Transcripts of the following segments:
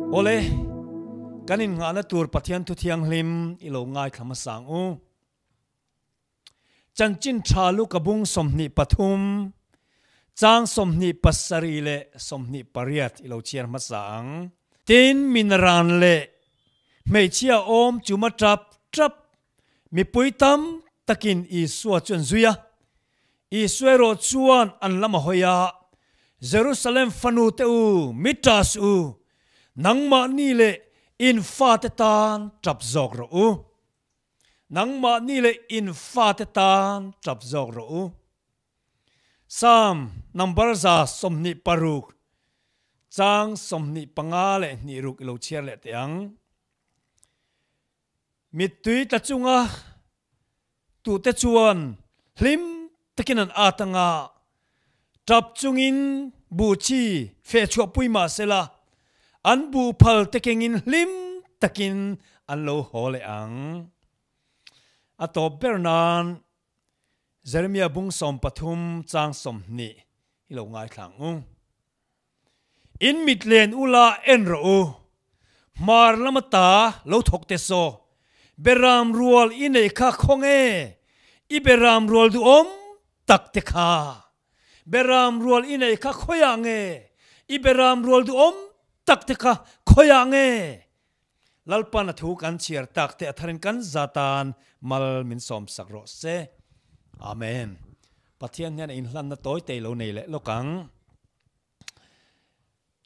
Awle, kan innghahna tur Pathian Thu Thianghlim i lo ngaithla hmasa ang u. Chanchin tha lu ka bung 23, chang 27 leh 28 i lo chhiar hmasa ang. Tin, min ran leh hmeichhia awm chuma tap tap mipui tam takin Isua chu an zui a. Isua erawh chuan an lam a hawi a, Jerusalem fanu te u, mi ṭas u, nangmahni leh in fate tan ṭap zawk rawh u. Nangmahni leh in fate tan ṭap zawk rawh u. Psalm number 126 chang 25 leh 2 ruk i lo chhiar leh teh ang. Mittui tla chunga tute chuan hlim takin an at anga ṭap chungin buh chi fehchhuahpui mah sela an buh phal te kengin hlim takin an lo haw leh ang. A tawp ber nan Jeremia bung 13 chang 20 i lo ngaithla ang u. In mit len ula en rawh u, hmar lama ta lo thawk te saw, beram rual i neih kha khaw nge, i beram rual duhawm tak te kha. Beram rual i neih kha khawiah nge, i beram rual duhawm tak te kha khawiah nge? Lalpan a thu kan chhiar tak te a tharin kan zatan mal min sawmsak rawh se. Amen. Pathian hian a inhlanna tawi tei lo nei leh lawk ang.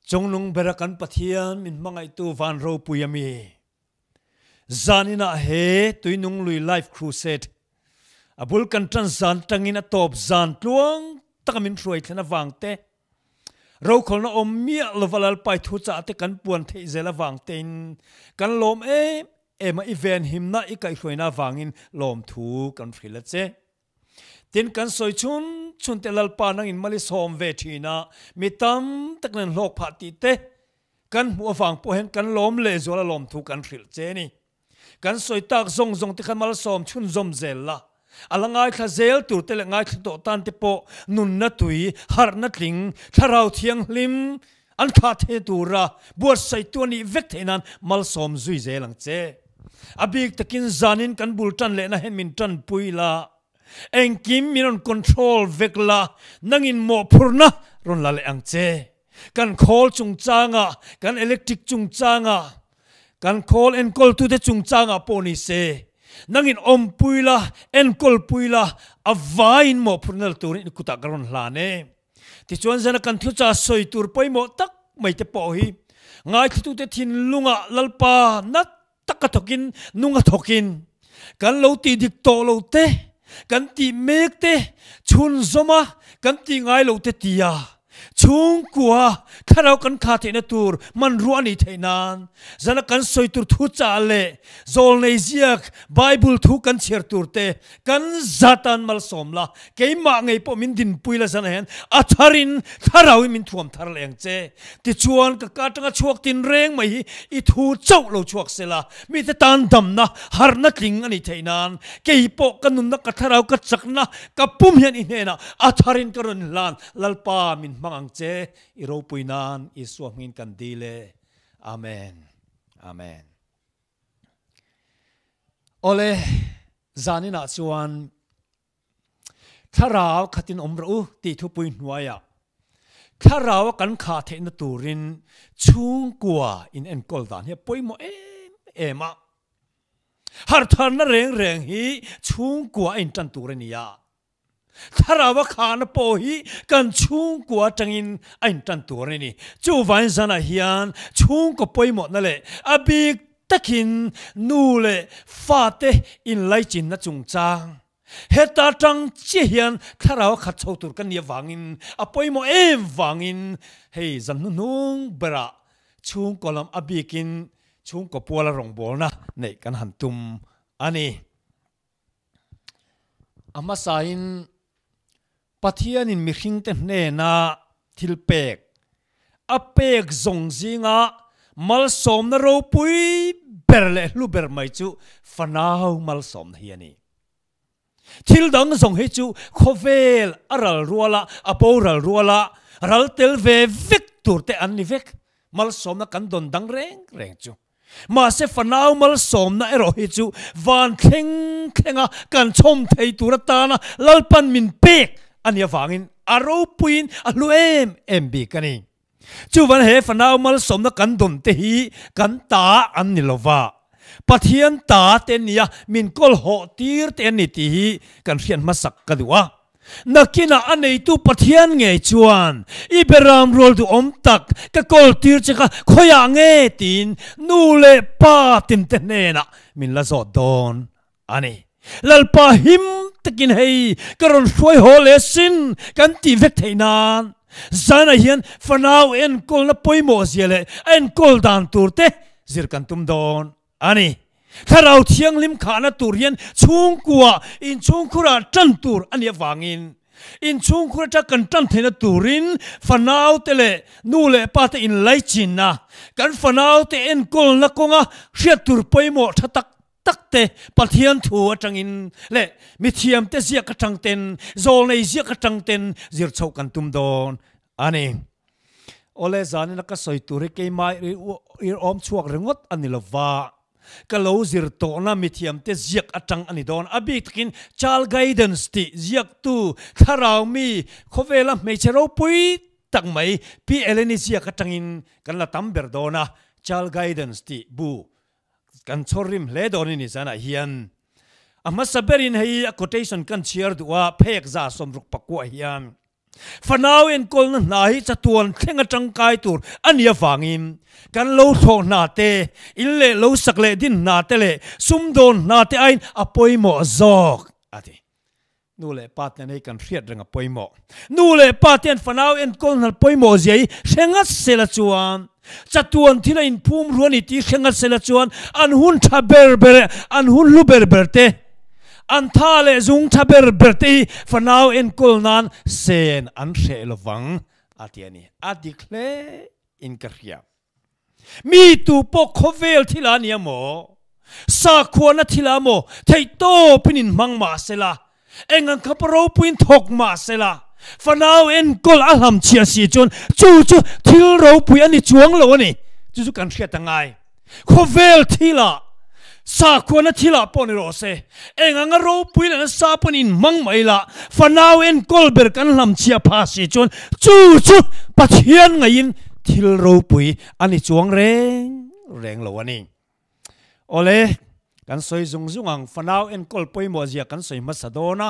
Chungnung bera kan Pathian min hmangaihtu van ropui a mi. Zaninah he Tuinung Lui Life Crusade a bul kan tan zan tangin a tawp zan tluang taka min hruai thlen avang te, rokhawlna awm miah lova Lalpai thu chah te kan puan theih zel avang tein kan lawm em em a, i venhimna i kaihhruaina avangin lawmthu kan hrilh a che. Tin, kan sawi chhun chhun te Lalpa nangin mal i sawm ve thin a, mi tam tak nen hlawk phah tih te kan hmuh avang pawh hian kan lawm lehzual a lawmthu kan hrilh che a ni. Kan sawi tak zawng zawng te khan malsawm chhunzawm zel la, a la ngaithla zel tur te leh ngaithla tawh tan te pawh nunna tui, harhna tling, thlarau thianghlim an thlah thei tura buatsaihtu a nih vek theih nan malsawm zui zel ang che. A bik takin zanin kan bul tan lehna hian min tanpui la, engkim min rawn control vek la, nangin mawhphurhna rawn la leh ang che. Kan khawl chungchangah, kan electric chungchangah, kan khawl enkawltute chungchangah pawh ni se, nangin awmpui la, enkawlpui la, a vaiin mawhphurhna la turin i kutah ka rawn hlan e. Tichuan zana kan thucha sawi tur pawimawh tak mai te pawh hi ngaithlatute thinlungah Lalpa nat taka thawkin, nunga thawkin kan lo tih dik tawh lo te, kan tih mek te, chhunzawma kan tih ngai lo te tia chhungkua thlarau kan kha theihna tur hmanrua a nih theih nan zana kan sawi tur thuchah leh zawlnei ziak Bible thu kan chhiar tur te Kan zatan malsawm la, keimah ngei pawh min dinpui la zan ah hian a tharin thlarauin min thuam thar leh ang che. Tichuan ka ka atanga chhuak tin reng mai hi i thu chauh lo chhuak se la, mite tan damna, harhna tling a nih theih nan kei pawh ka nunna, ka thlarau, ka chakna, ka pum hian i hnenah a tharin ka rawn hlan. Lalpa min hmang ang che, i ropui nan Isua hmingin kan dil e. Amen. Amen. Awle, zaninah chuan thlarau khatin awm rawh u tih thupui hnuaiah thlaraua kan khah theihna turin chhungkua in enkawl dan hi a pawimawh em em a. Harhtharna reng reng hi chhungkua a intan tur a ni a. Thlarau a khahna pawh hi kan chhungkua atangin a intan tur a ni. Chuvain zanah hian chhungkaw pawimawhna leh a bik takin nu leh fate inlaichinna chungchang heta tang chiah hian thlarau a khat chho tur kan nih avangin a pawimawh em vangin hei zan hnuhnung berah chhungkaw lam a bikin chhungkaw puala rawngbawlna neih kan han tum a ni. A hmasain Pathianin mihringte hnena thil pek, a pek zawng zinga malsawmna ropui ber leh hlu ber mai chu fanau malsawmna hi a ni. Thil dang zawng hi chu khawvel a ral ruala, a boral ruala ral tel ve vek turte an ni vek. Malsawmna kan dawn dang reng reng chu. Mahse fanau malsawmna erawh hi chu van thleng thlenga kan chhawm thei tur atana Lalpan min pek a nih avangin a ropuiin a hlu em em bik a ni. Chuvan he fanau malsawmna kan dawn te hi kan ta an ni lova, Pathian ta te nia min kawl hawh tir te an ni tih hi kan hriat hmasak ka duh a. Nakinah a neitu Pathian ngei chuan, I beram rual duhawm tak ka kawl tir che kha khawiah nge? tiin nu leh pa tinte hnenah min la zawt dawn a ni. Lalpa him takin hei ka rawn hruai haw leh sin kan tih vek theih nan zanah hian fanau enkawlna pawimawh zia leh a enkawl dan tur te zir kan tum dawn a ni. Thlarau Thianghlim khahna tur hian chhungkua inchhungkhurah tan tur a nih avangin inchhungkhur atang kan tan theihna turin fanaute leh nu leh pate inlaichinna, kan fanaute enkawlna kawnga hriat tur pawimawh tha tak tak te Pathian thu atangin leh mithiamte ziak atang ten, zawlnei ziak atang ten zir chhoh kan tum dawn a ni. Awle zanina ka sawi tur hi keimah ir awm chhuak ringawt a ni lova, ka lo zir tawhna mithiamte ziak atang a ni dawn. A bik takin Child Guidance tih ziaktu thlarau mi khawvela hmeichhe ropui tak mai Pi Eleni ziak atangin kan la tam ber dawn a, Child Guidance tih bu kan chhawr rim hle dawn a ni zanah hian. A hmasa berin hei a quotation kan chhiar duh a, phek 160 pakuah hian. Fanau enkawlna hna hi chatuan thleng a tangkai tur a nih avangin kan lo thlawh hna te, in leh lo sak leh din hna te leh sumdawn hna te aiin a pawimawh zawk, a ti. Nu leh pa te hei kan hriat reng a pawimawh. Nu leh pa te an fanau enkawl hna pawimawh zia hi hre ngat sela chuan chatuan thil a inphum ru a ni tih hre ngat sela chuan an hun tha ber ber, an hun hlu ber ber te, an tha leh zung tha ber ber te hi fanau enkawl nan sen an hreh lovang a ti a ni. A dik hle in ka hria. Mi tu pawh khawvel thil a nia maw, sakhuana thil a maw theihtawpin inhmang mah sela, Eng ang khapa ropuiin thawk mah sela, fanau enkawl a hlam chhiah si chuan chu chu thil ropui a ni chuang lo a ni. Chu chu kan hriat a ngai. Khawvel thilah, sakhuana thilah pawh ni rawh se, eng anga ropui leh nasa pawn inhmang mai la, fanau enkawl ber kan hlam chhiah phah si chuan chu chu Pathian ngaiin thil ropui a ni chuang reng reng lo a ni. Awle, kan sawi zung zung ang, fanau enkawl pawimawh zia kan sawi hmasa dawn a.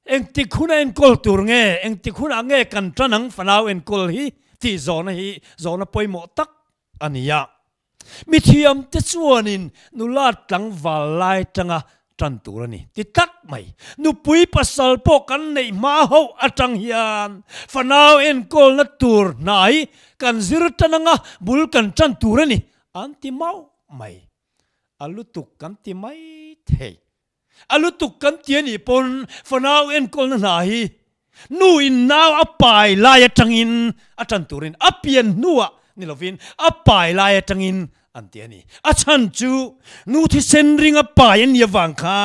Engtik huna enkawl tur nge, engtik hunah nge kan tan ang fanau enkawl hi tih zawhna hi zawhna pawimawh tak a ni a. Mithiamte chuanin nula tlangval lai tanga tan tur a ni ti tlat mai. Nupui pasal pawh kan neih hma ho atang hian fanau enkawlna tur hnai kan zir tan anga bul kan tan tur a ni an ti mauh mai. A lutuk kan ti mai thei. A lutuk kan ti a nih pawn fanau enkawlna hna hi nu in nau a pai lai atangin a tan turin a pian hnuah ni lovin a pai lai atangin an ti a ni. A chhan chu nu thisen ring a pai a nih avang kha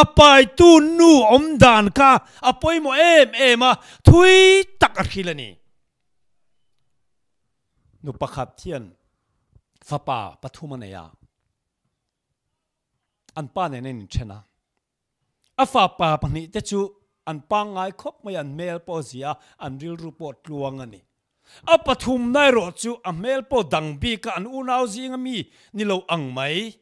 a paitu nu awm dan kha a pawimawh em em a, thui tak a hril a ni. Nu pakhat hian fapa pathum a nei a, an pa nen a inthen a. A fapa pahnihte chu an pangngai khawp mai, an hmel pawh a zia a, an rilru pawh tluang a ni. A pathumna erawh chu a hmel pawh dang bik a, an unau zinga mi ni lo ang mai.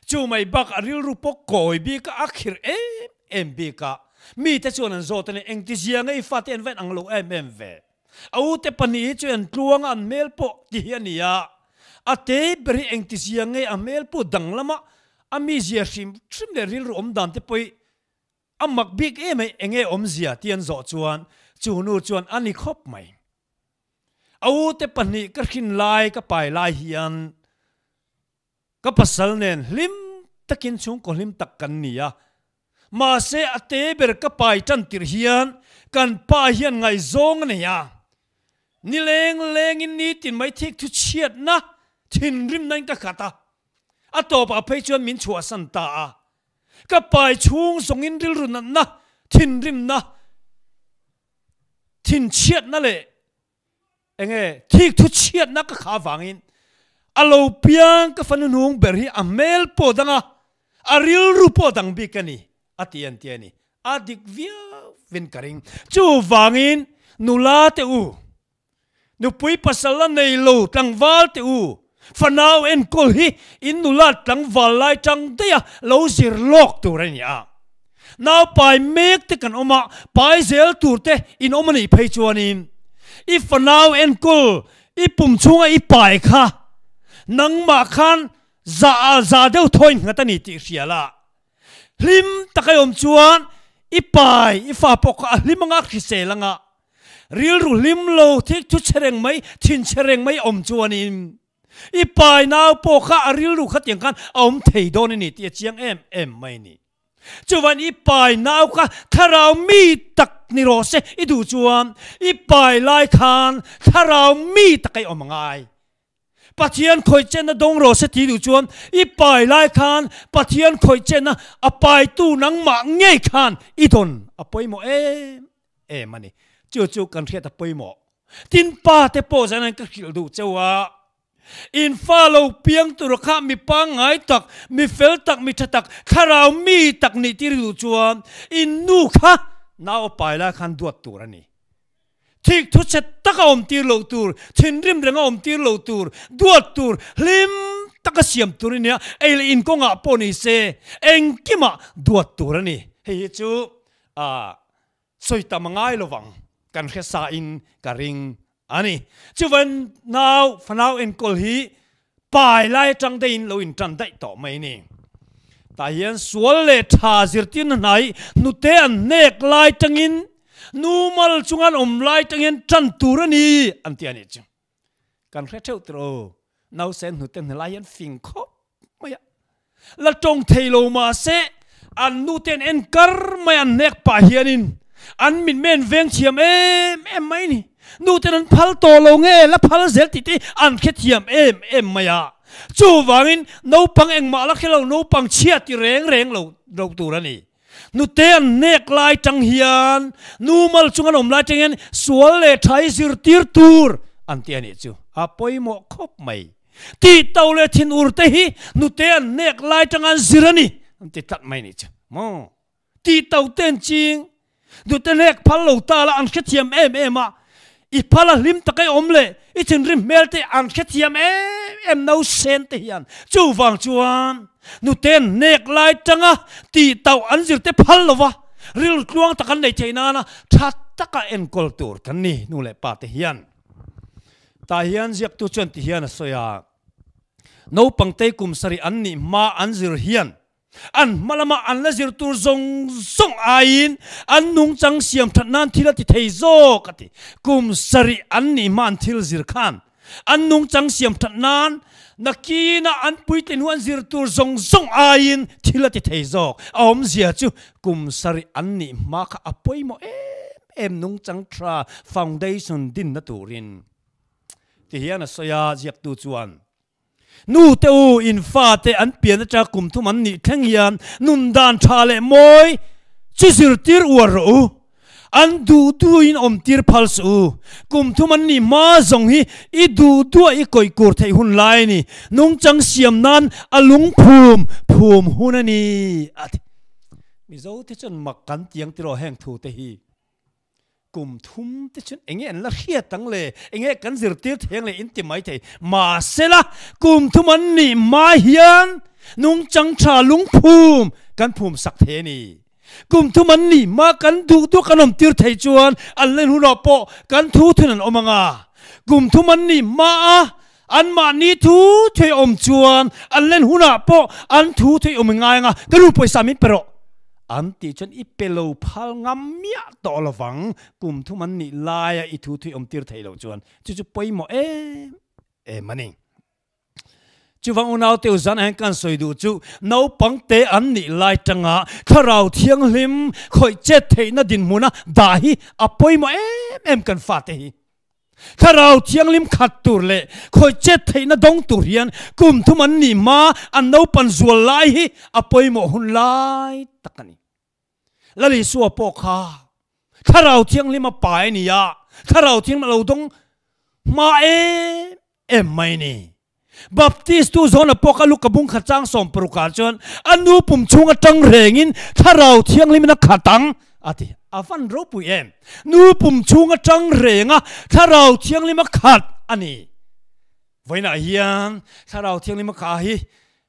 Chu mai bak a rilru pawh kawi bik a, a khirh em em bik a. Mite chuan an zawt a ni, Engtizia nge i fate an va in ang lo em em ve? A ute pahnih hi chu an tluang a, an hmel pawh ti hi a ni a. A te ber hi engtizia nge a hmel pawh danglama A mizia hrim hrim leh rilru awm dan te pawh hi a mak bik em mai, enge awmzia tih an zawh chuan chu nu chuan a ni khawp mai. A ute pahnih ka hrin lai ka pai lai hian ka pasal nen hlim takin chhungkaw hlim tak kan ni a, mahse a te ber ka pai tan tirh hian kan pa hian ngaihzawng a nei a, nileng lengin nitin mai thik thu chhiatna thinrimna in ka khat a. A tawpah phei chuan min chhuahsan ta a. Ka pai chhung zawngin rilru natna, thinrimna, thinchhiatna leh Enge thik thu chhiatna ka kha vangin a lo piang ka fanu hnung ber hi a hmel pawh dang a, a rilru pawh dang bik a ni a ti an ti a ni. A dik viau vin ka ring. Chuvangin nula te u, nupui pasal la nei lo tlangval te u, fanau enkawl hi in nula tlangval lai tang daih a lo zir lawk tur a ni a. Naupai mek te kan awm a, pai zel tur te in awm a nih phei chuanin i fanau enkawl i pum chhunga i pai kha nangmah khan za a za deuh thawi nghat a ni tih hria la. Hlim tak a awm chuan i pai i fa pawh kha a hlim anga a hrisel anga rilru hlim lo thik thu che reng mai thin che reng mai awm chuanin i pai nau pawh kha a rilru kha tiang khan a awm thei dawn a ni tih a chiang em em mai a ni. Chuvan i pai nau kha thlarau mi tak ni rawh se i duh chuan i pai lai khan thlarau mi tak a i awm a ngai. Pathian khawih chenna dawng rawh se ti duh chuan i pai lai khan Pathian khawih chenna a paitu nangmah ngei khan i dawn a pawimawh em em a ni. Chu chu kan hriat a pawimawh. Tin pa te pawh zanin ka hrilh duh cheu a, in fa lo piang tur kha mi pangngai tak, mi fel tak, mi tha tak, thlarau mi tak nih tir duh chuan in nu kha nau a pai lai khan duat tur a ni. Thik thu chhe taka awm tir loh tur, thinrim renga awm tir loh tur, duat tur, hlim taka siam tur a nia, ei leh in kawngah pawh ni se engkimah duat tur a ni. Hei hi chu sawi tam a ngai lo vang, kan hre sa in ka ring a ni. Chuvan nau fanau enkawl hi pai lai atang daihin lo intan daih tawh mai a ni. Tah hian sual leh tha zirtirna hna hi hnute an hnek lai tangin nu mal chunga an awm lai tangin tan tur a ni an ti a nih chu. Kan hre theuh tur aw, nausen hnute hna lai hian fing khawp mai a. La tawng thei lo mahse an nu ten en kar mai an hnek pah hianin an mitmen veng thiam em em mai a ni. Nu ten an phal tawh lo nge la phal zel tih te an hre thiam em em mai a. Chuvangin naupang engmah la hre lo naupang chhia ti reng reng lo lo tur a ni. Nute an hnek lai tang hian nu mal chung an awm lai tang hian sual leh tha hi zirtir tur an ti a nih chu. A pawimawh khawp mai. Tih to leh thin ur te hi nute an hnek lai tanga an zir a ni an ti tlat mai nih chu maw. Tih to te an ching nute hnek phal lo ta la an hrethiam em em a, i phal a hlim tak ei awm leh i thinrim hmel te an hrethiam em em no sen te hian chuvang chuan nute an hnek lai tanga tih to an zir te phal lo va rilru tluang tak an nei theih nana tha taka enkawl tur kan ni nu leh pa te hian. Tah hian ziaktu chuan ti hian a sawi a, Naupangtei kum sarih an nih hma an zir hian an hma lama an la zir tur zawng zawng aiin an nungchang siam that nan thil a ti thei zawk a ti. Kum sarih an nih hma an thil zir khan an nungchang siam that nan nakina an puitlin hu an zir tur zawng zawng aiin thil a ti thei zawk. A awmzia chu kum sarih an nih hma kha a pawimawh em em nungchang tha foundation dinna turin ti hian a sawi a, ziaktu chuan, Nu te u, in fate an pian atanga kum thum an nih thleng hian nun dan tha leh mawi chu zirtir uar rawh u, an duh duhin awm tir phal suh u, kum thum an nih hma zawng hi i duh duah i kawih kur theih hun lai a ni, nungchang siam nan a lung phum phum hun a ni a ti. Mizo te chuan mak kan tiang tiraw heng thu te hi kum thum te chuan enge an la hriat ang le, enge kan zirtir thei ang le in ti mai thei. Mahsela kum thum an nih hma hian nungchang tha lungphum kan phum sak thei a ni. Kum thum an nih hma kan duh duh kan awm tir thei chuan an len hunah pawh kan thu thun an awm ang a. Kum thum an nih hma a Anmahni thu thei awm chuan an len hunah pawh an thu thei awm i ngai anga ka nu pawisa min pe rawh an tih chuan i pe lo phal ngam miah tawh lovang kum thum an nih laia i thu thei awm tir thei loh chuan chu chu pawimawh em em a ni. Chuvang unau teu zan ah hian kan sawi duh chu naupang te an nih lai tanga thlarau thianghlim khawih chet theihna dinhmuna dah hi a pawimawh em em kan fate hi. Thlarau Thianghlim khat tur leh khawi chet theihna dawng tur hian kum thum an nih hma an naupan zual lai hi a pawimawh hun lai tak a ni. Lal Isua pawh kha Thlarau Thianghlim a pai a ni a, Thlarau Thianghlim a lo dawng. Hma em em mai ni. Baptist tu zawn a pawk a Luka bung khat chang 60 ah chuan a nu pum chhung atang rengin Thlarau Thianghlimin a khat ang a ti. A van ropui em. Nu pum chhung atang renga Thlarau Thianghlim a khat a ni. Vawiinah hian Thlarau Thianghlim a kha hi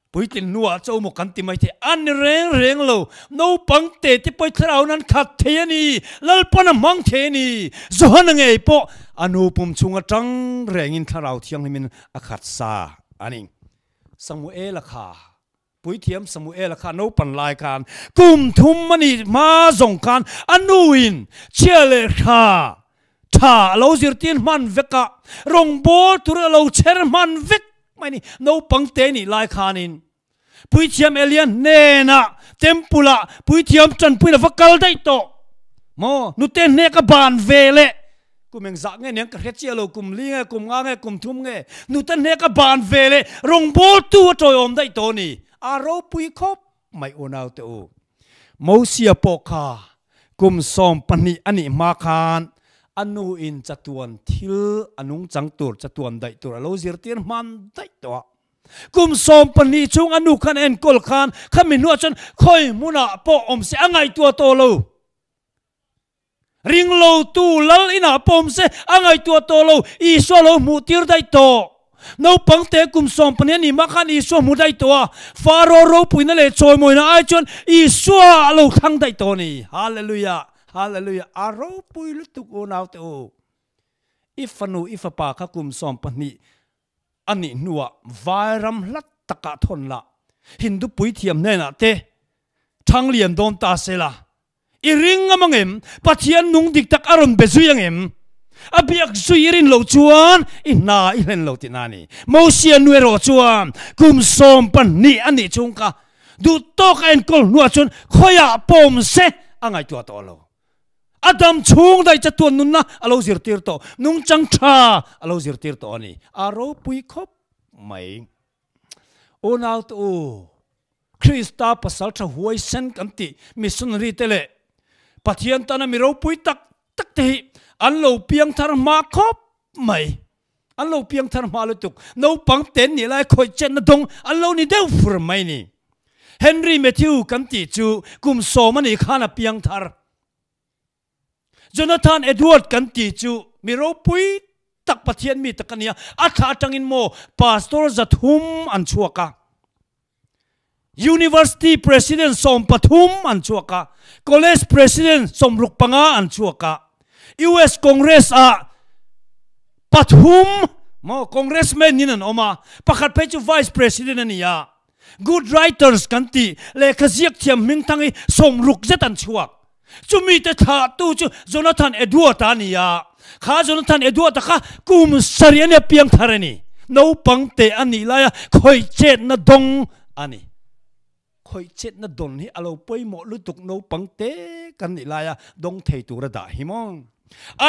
Puitlin hnuah cho maw kan ti mai thei? A ni reng reng lo. Naupang te te pawh thlarau nan khat thei a ni. Lalpan a hmang thei a ni. Johana ngei pawh a nu pum chhung atang rengin thlarau thianghlimin a khat sa a ni. Samuela kha, Puithiam Samuela kha naupan lai khan kum thum a nih hma zawng khan a nuin chhia leh hra tha a lo zirtir hman vek a, rawngbâwl tur a lo chher hman vek Mai ni, naupang te nih lai khanin Puithiam Elia hnenah Temple ah Puithiam tanpuiin a va kal daih tawh maw? Nute hnek a ban ve leh kum engzah nge niang ka hre chiah lo, kum li nge, kum nga nge, kum thum nge, nute hnek a ban ve leh rawngbawltu a tawiawm daih tawh a ni. A ropui khawp mai unau te u. Mosia pawh kha kum 12 a nih hma khan a nu in chatuan thil a nungchang tur, chatuan daih tur a lo zirtir hman daih tawh a. Kum 12 chhung a nu khan a enkawl khan khami hnuah chuan khawi hmunah pawh awm se a ngaihtuah tawh lo. Ringlotu lal inah pawh awm se a ngaihtuah tawh lo, Isua lo hmuh tir daih tawh. Naupang te kum 12 a nih mah khan Isua hmu daih tawh a, Faro ropuina leh chawimawina ai chuan Isua a lo thlang daih tawh a ni. Hallelujah! Hallelujah! A ropui lutuk unaute u. I fanu, i fapa kha kum 12 a nih hnuah vairam hlat takah thawn lah Hindu puithiam hnenah te thang lian dawn ta se la, I ring ngam ang em? Pathian nung dik tak a rawn be zui ang em? A biak zui i rin loh chuan i hna i hlen lo tihna a ni. Mosia nu erawh chuan kum 12 a nih chhung kha duh tawk a enkawl hnuah chuan khawiah pawm se a ngaihtuah tawh lo. A dam chhung daih chatuan nunna a lo zirtir tawh, nungchang tha a lo zirtir tawh a ni. A ropui khawp mai. Unau te u, Krista pasal tha huaisen kan tih missionary te leh Pathian tana mi ropui tak tak te hi an lo piang thar hma khawp mai. An lo piang thar hma lutuk. Naupang ten nih lai khawih chetna dawng an lo ni deuh fur mai ni. Henry Matthew kan tih chu kum 10 a nih khan a piang thar. Jonathan Edward kan tih chu mi ropui tak Pathian mi tak a nia, a thla atangin maw Pastor 300 an chhuak a, University President 13 an chhuak a, College President 65 an chhuak a, US Congress ah pathum maw Congressman in an awm a, pakhat phei chu Vice President a ni a. Good writers kan tih lehkha ziak thiam hmingthang hi 60 zet an chhuak. Chumi te thlahtu chu Jonathan Edward-a a ni a, kha Jonathan Edward-a kha kum 7 a nia piang thar a ni. Naupang te a nih laia khawih chetna dawng a ni. Khawih chetna dawn hi a lo pawimawh lutuk naupang te kan nih laia dawng thei tura dah hi maw.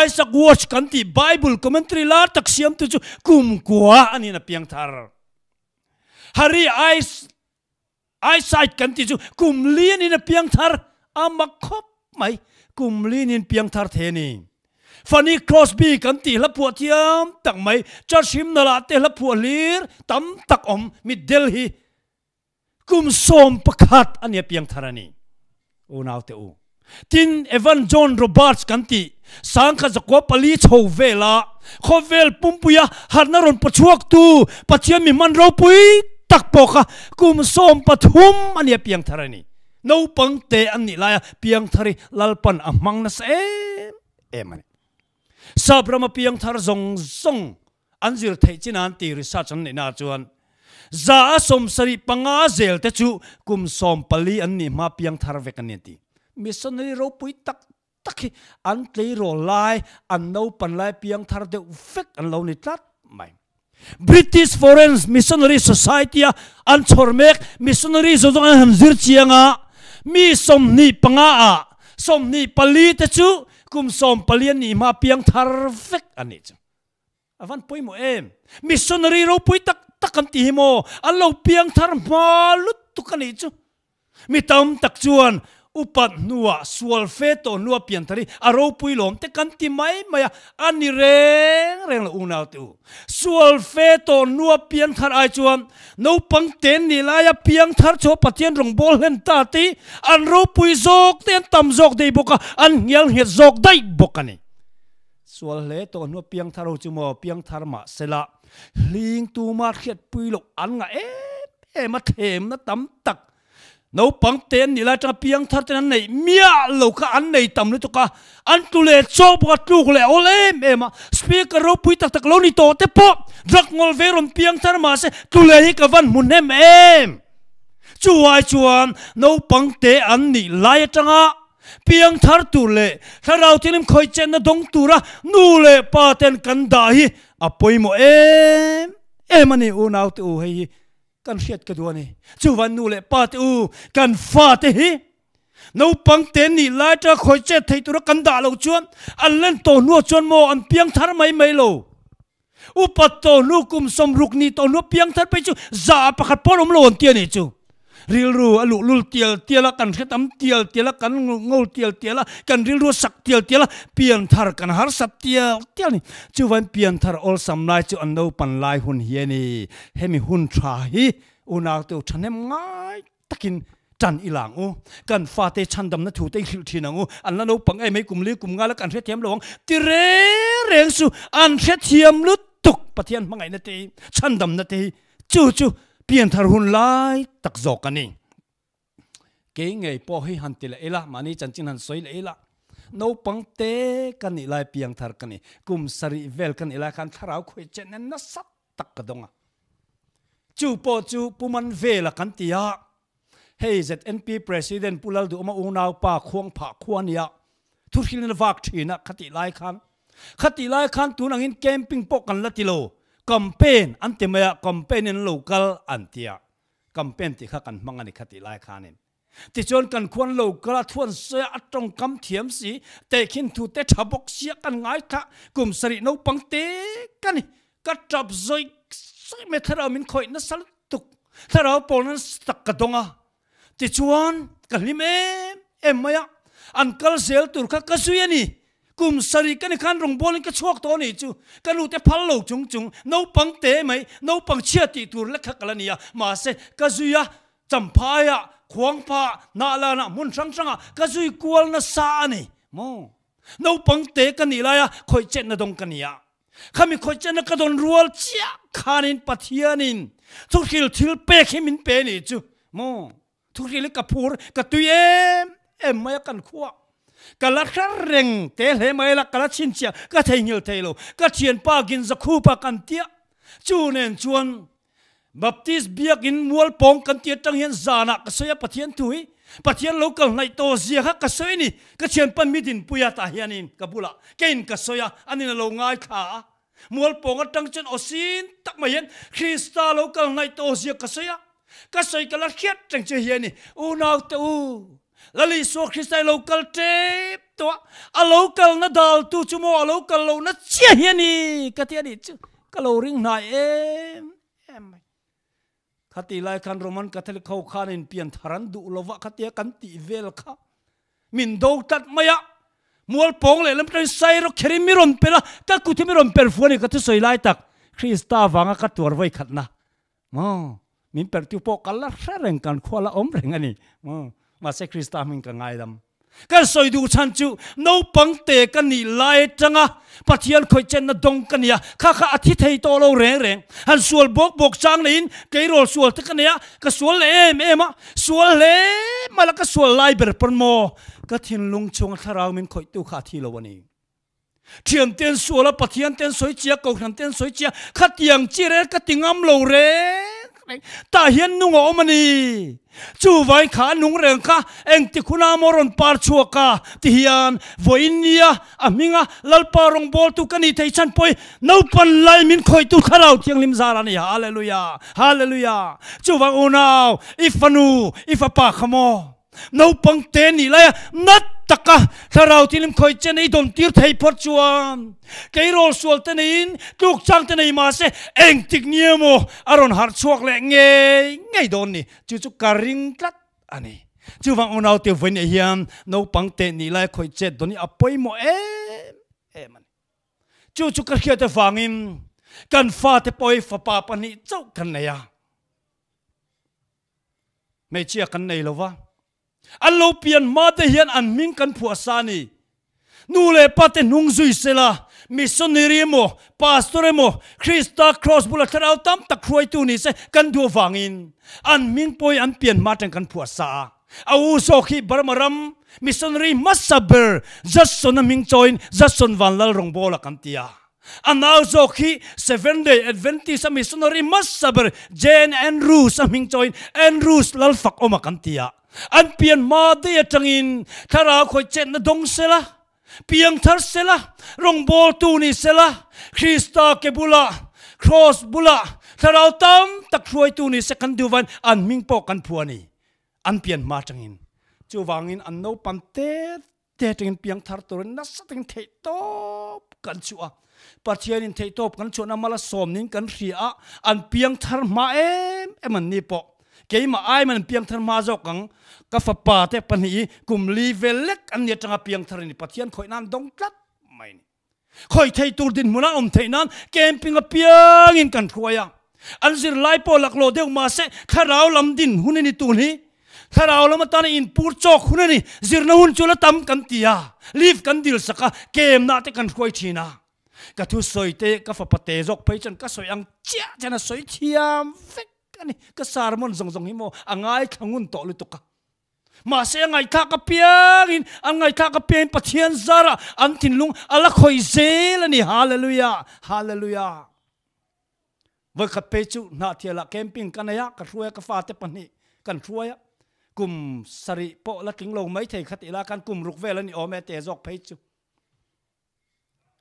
Isaac Watts kan tih Bible commentary lar tak siamtu chu kum 9 a niin a piang thar. Harry Eyesight kan tih chu kum lian in a piang thar a mak khawp mai kum lian in piang thar the ni. Fanny Crosby kan tih hla phuah thiam tak mai church hymnal ah te hla phuah hlir tam tak awm mitdel hi kum 11 a nia piang thar a ni. Unau te u. Tin, Evan John Roberts kan tih 1904 chho vela khawvel pumpuia harhna rawn pawchhuaktu Pathian mi hman ropui tak pawh kha kum 13 a nia piang thar a ni. Naupang te an nih laia piang thar hi Lalpan a hmang nasa em em a ni. Sap rama piang thar zawng zawng an zir theih chin an tih research an neihna ah chuan 75% zel te chu kum 14 an nih hma piang thar vek an ni an ti. Missionary ropui tak tak hi an tleirawl lai, an naupan lai piang thar deuh vek an lo ni tlat mai. British Foreign Missionary Society a an chhawr mek missionary zawng zawng an han zir chiang a, mi 25 ah 24 te chu kum 14 an nih hma piang thar vek an nih chu. A van pawimawh em? Missionary ropui tak tak an ti hi maw? An lo piang thar hma lutuk a nih chu. Mi tam tak chuan. Upat hnua sual fe tawh hnua pianthar hi a ropui lawm te kan ti mai mai a, a ni reng reng lo unau te u. Sual fe tawh hnua pianthar ai chuan naupang ten nih laia piangthar chu Pathian rawngbâwl hlen ta te hi an ropui zawk te an tam zawk daih bawk a, an hnial nghet zawk daih bawk a ni. Sual hle tawh hnua piangthar ho chu maw piangthar mah sela hling tuma hriatpui loh an ngah em em a, thlemna tam tak Naupang te an nih lai atanga piangthar ten an neih miah lo kha an nei tam lutuk a, an tlu leh chawk bawk a, tluk leh awl em em a, speaker ropui tak tak lo ni tawh te pawh drug ngawl ve rawn piangthar mahse tlu leh hi ka van hmu hnem em. Chu ai chuan naupang te an nih lai atanga piangthar tur leh thlarau thianghlim khawih chenna dawng tura nu leh pa ten kan dah hi a pawimawh em em a ni unau te u hei hi. Kan hriat ka duh a ni. Chuvan nu leh pa te u, kan fate hi naupang te nih lai atanga khawi chet thei tura kan dah loh chuan an len tawh hnuah chuan maw an piang thar mai mai lo. Upat tawh hnu kum 60 nih tawh hnua piang thar phei chu za pakhat pawh an awm lo an ti a nih chu. Rilru a luhlul tial tial a, kan hretam tial tial a, kan ngol tial tial a, kan rilru a sak tial tial a, pianthar kan harsat tial tial a ni. Chuvain pianthar awlsam lai chu an naupan lai hun hi a ni. Hemi hun tha hi unau te u thahnem ngai takin tan i lang u. Kan fate chhandamna thu te i hrilh thin ang u. An la naupang em hei kum li kum nga la kan hrethiam lo ang ti reng reng chu an hrethiam lutuk Pathian hmangaihna te hi chhandamna te hi chu chu pianthar hun lai tak zawk a ni. Kei ngei pawh hi han ti leh ila, mahni chanchin han sawi leh ila, naupang te ka nih lai piangthar ka ni. Kum sarih vel ka nih lai khan thlarau khawi chen en nasa tak ka dawng a. Chu pawh chu Pu Manvela kan ti a, hei ZNP President Pu Lalduhawma unaupa Khuangphah khua nia thuhrilna vak thin a khatih lai khan. Khatih lai khan tun angin camping pawh kan la ti lo, campaign an ti mai a, campaign in lo kal an ti a, campaign tih kha kan hmang a ni khatih lai khanin. Tichuan kan khuan lo kal a thuan sawi a, a tawngkam thiam si, tehkhin thu te tha bawk sia kan ngaithla, kum sarih naupang te ka ni, ka tap zawih zawih mai thlarau min khawih nasa lutuk, thlarau pawl nasa tak ka dawng a, tichuan ka hlim em em mai a, an kal zel tur kha ka zui a ni, kum sarih ka ni khan rawngbawlin ka chhuak tawh a nih chu, ka nu te phal lo chung chung, naupang te mai, naupang chhia tih tur lek kha ka la ni a, mahse ka zui a, Champhaiah, Khuangphah, Hnahlanah hmun hrang hrangah ka zui kual nasa a ni maw? Naupang te ka nih laia khawih chetna dawng ka ni a. Khami khawih chetna ka dawn rual chiah khanin Pathianin thuhril thil pek hi min pe nih chu maw? Thuhril hi ka phur, ka tui em em mai a kan khuah. Ka la hre reng te hle mai la, ka la chhinchhiah, ka theihnghilh thei lo. Ka thianpa Ginzakhupa kan tia chu nen chuan Baptist biakin mual pawng kan ti atang hian zanah ka sawi a Pathian thu hi Pathian lo kal hnaih tawh zia kha ka sawi a ni. Ka thianpan mi dinpui a tah hianin ka bulah keiin ka sawi a, anin a lo ngaithla a. Mual pawng atang chuan aw sin tak mai hian Krista lo kal hnaih tawh zia ka sawi a. Ka sawi ka la hriat reng che hi a ni. Unaute u, Lal Isua Krista i lo kal tep tawh a, a lo kalna daltu chu maw a lo kal lohna chiah hi a ni ka ti a nih chu ka lo ring hnai em em mai. Khati lai khan Roman Catholic ho khanin pianthar an duh lova khatia kan tih vel kha min do tlat mai a, mual pawng leh lam atangin Sairo kherin mi rawn per a, ka kut hi mi rawn per fu a ni ka thusawi lai tak Krista vanga ka tuar vawikhatna Maw? Min perhtu pawh ka la hre reng, kan khua la awm reng a ni. Maw? Mahse Krista hming ka ngaidam. Kan sawi duh chhan chu naupang te ka nih lai atanga Pathian khawih chenna dawng ka nia, kha kha a thi thei tawh lo reng reng. Han sual bawk bawk chang neiin keirawl sual te ka nei a, ka sual leh em em a, sual hle mai la ka sual lai ber pawn maw ka thinlung chhunga thlarau min khawihtu kha a thi lo a ni. Thian ten sual a, Pathian ten sawi chia, Kohhran ten sawi chia, khatiang chi rel ka ti ngam lo reng reng. Tah hian nung a awm a ni. Chuvain kha a nung reng kha engtik huna maw rawn par chhuak a ti hian vawiin nia a hminga Lalpa rawngbawltu ka nih theih chhan pawh hi naupan lai min khawihtu Thlarau Thianghlim zar a ni. Hallelujah! Hallelujah! Chuvang unau, i fanu, i fapa kha maw? Naupang te nih laia nat taka thlarau thianghlim khawi chen i dawn tir thei phawt chuan tleirawl sual te neiin tluk chang te nei mahse engtik ni emaw a rawn harh chhuak leh ngei ngei dawn ni. Chu chu ka ring tlat a ni. Chuvang unaute vawiinah hian naupang teh nih lai khawih chet dawn hi a pawimawh em em a ni. Chu chu ka hriat avangin kan fate pawh hi fapa pahnih chauh kan nei a, hmeichhia kan nei lo va. An lo pian hma te hian an hming kan phuah sa a ni. Nu leh pa te hnung zui sela, missionary emaw, pastor emaw, Krista kraws bula thlarau tam tak hruaitu ni se kan duh avangin an hming pawh hi an pian hma atang kan phuah sa a. A u zawk hi Burma ram missionary hmasa ber Judson-a hming chawiin Judson Vanlal Rawngbawla kan ti a. A nau zawk hi Seventh Day Adventist a missionary hmasa ber Jane Andrews a hming chawiin Andrews Lalfakawma kan ti a. An pian hma daih atangin thlarau khawih chetna dawng sela, piang thar sela, rawngbawltu ni sela, Krista ke bulah, Kraws bulah thlarau tam tak hruaitu ni se kan duh vain an hming pawh kan phu a ni. An pian hma atangin. Chuvangin an naupang te te atangin piang thar turin nasa takin theihtawp kan chhuah a. Pathianin theihtawp kan chhuahna mala sawmnin kan hria a, an piang thar hma em em an ni pawh. Keimah aiman an piang thar hma zawk ang. Ka fapa te pahnih hi kum li vel lek an ni atanga piang thar a ni. Pathian khawih nan dawng tlat mai a ni. Khawih thei tur dinhmun a awm theih nan camping apiangin kan hruai a. An zirlai pawh laklawh deuh mahse thlarau lam din hun a ni tun hi. Thlarau lam atana inpur chawk hun a ni. Zirna hun chu la tam kan ti a, leave kan dil sak a, kemna te kan hruai thin a. Ka thusawi te ka fapa te zawk phei chuan ka sawi ang chiah chian a sawi thiam vek a ni. Ka sermon zawng zawng hi maw a ngaithla ngun tawh lutuk a. Mahse a ngaihthlak apiangin, an ngaihthlak apiangin Pathian zarah an thinlung a la khawih zel a ni. Hallelujah! Hallelujah! Vawikhat phei chu Hnahthialah camping ka nei a, ka hruai a, ka fate pahnih kan hruai a, kum sarih pawh la tling lo maithei kha tih lai khan kum ruk vel a ni awm e te zawk phei chu.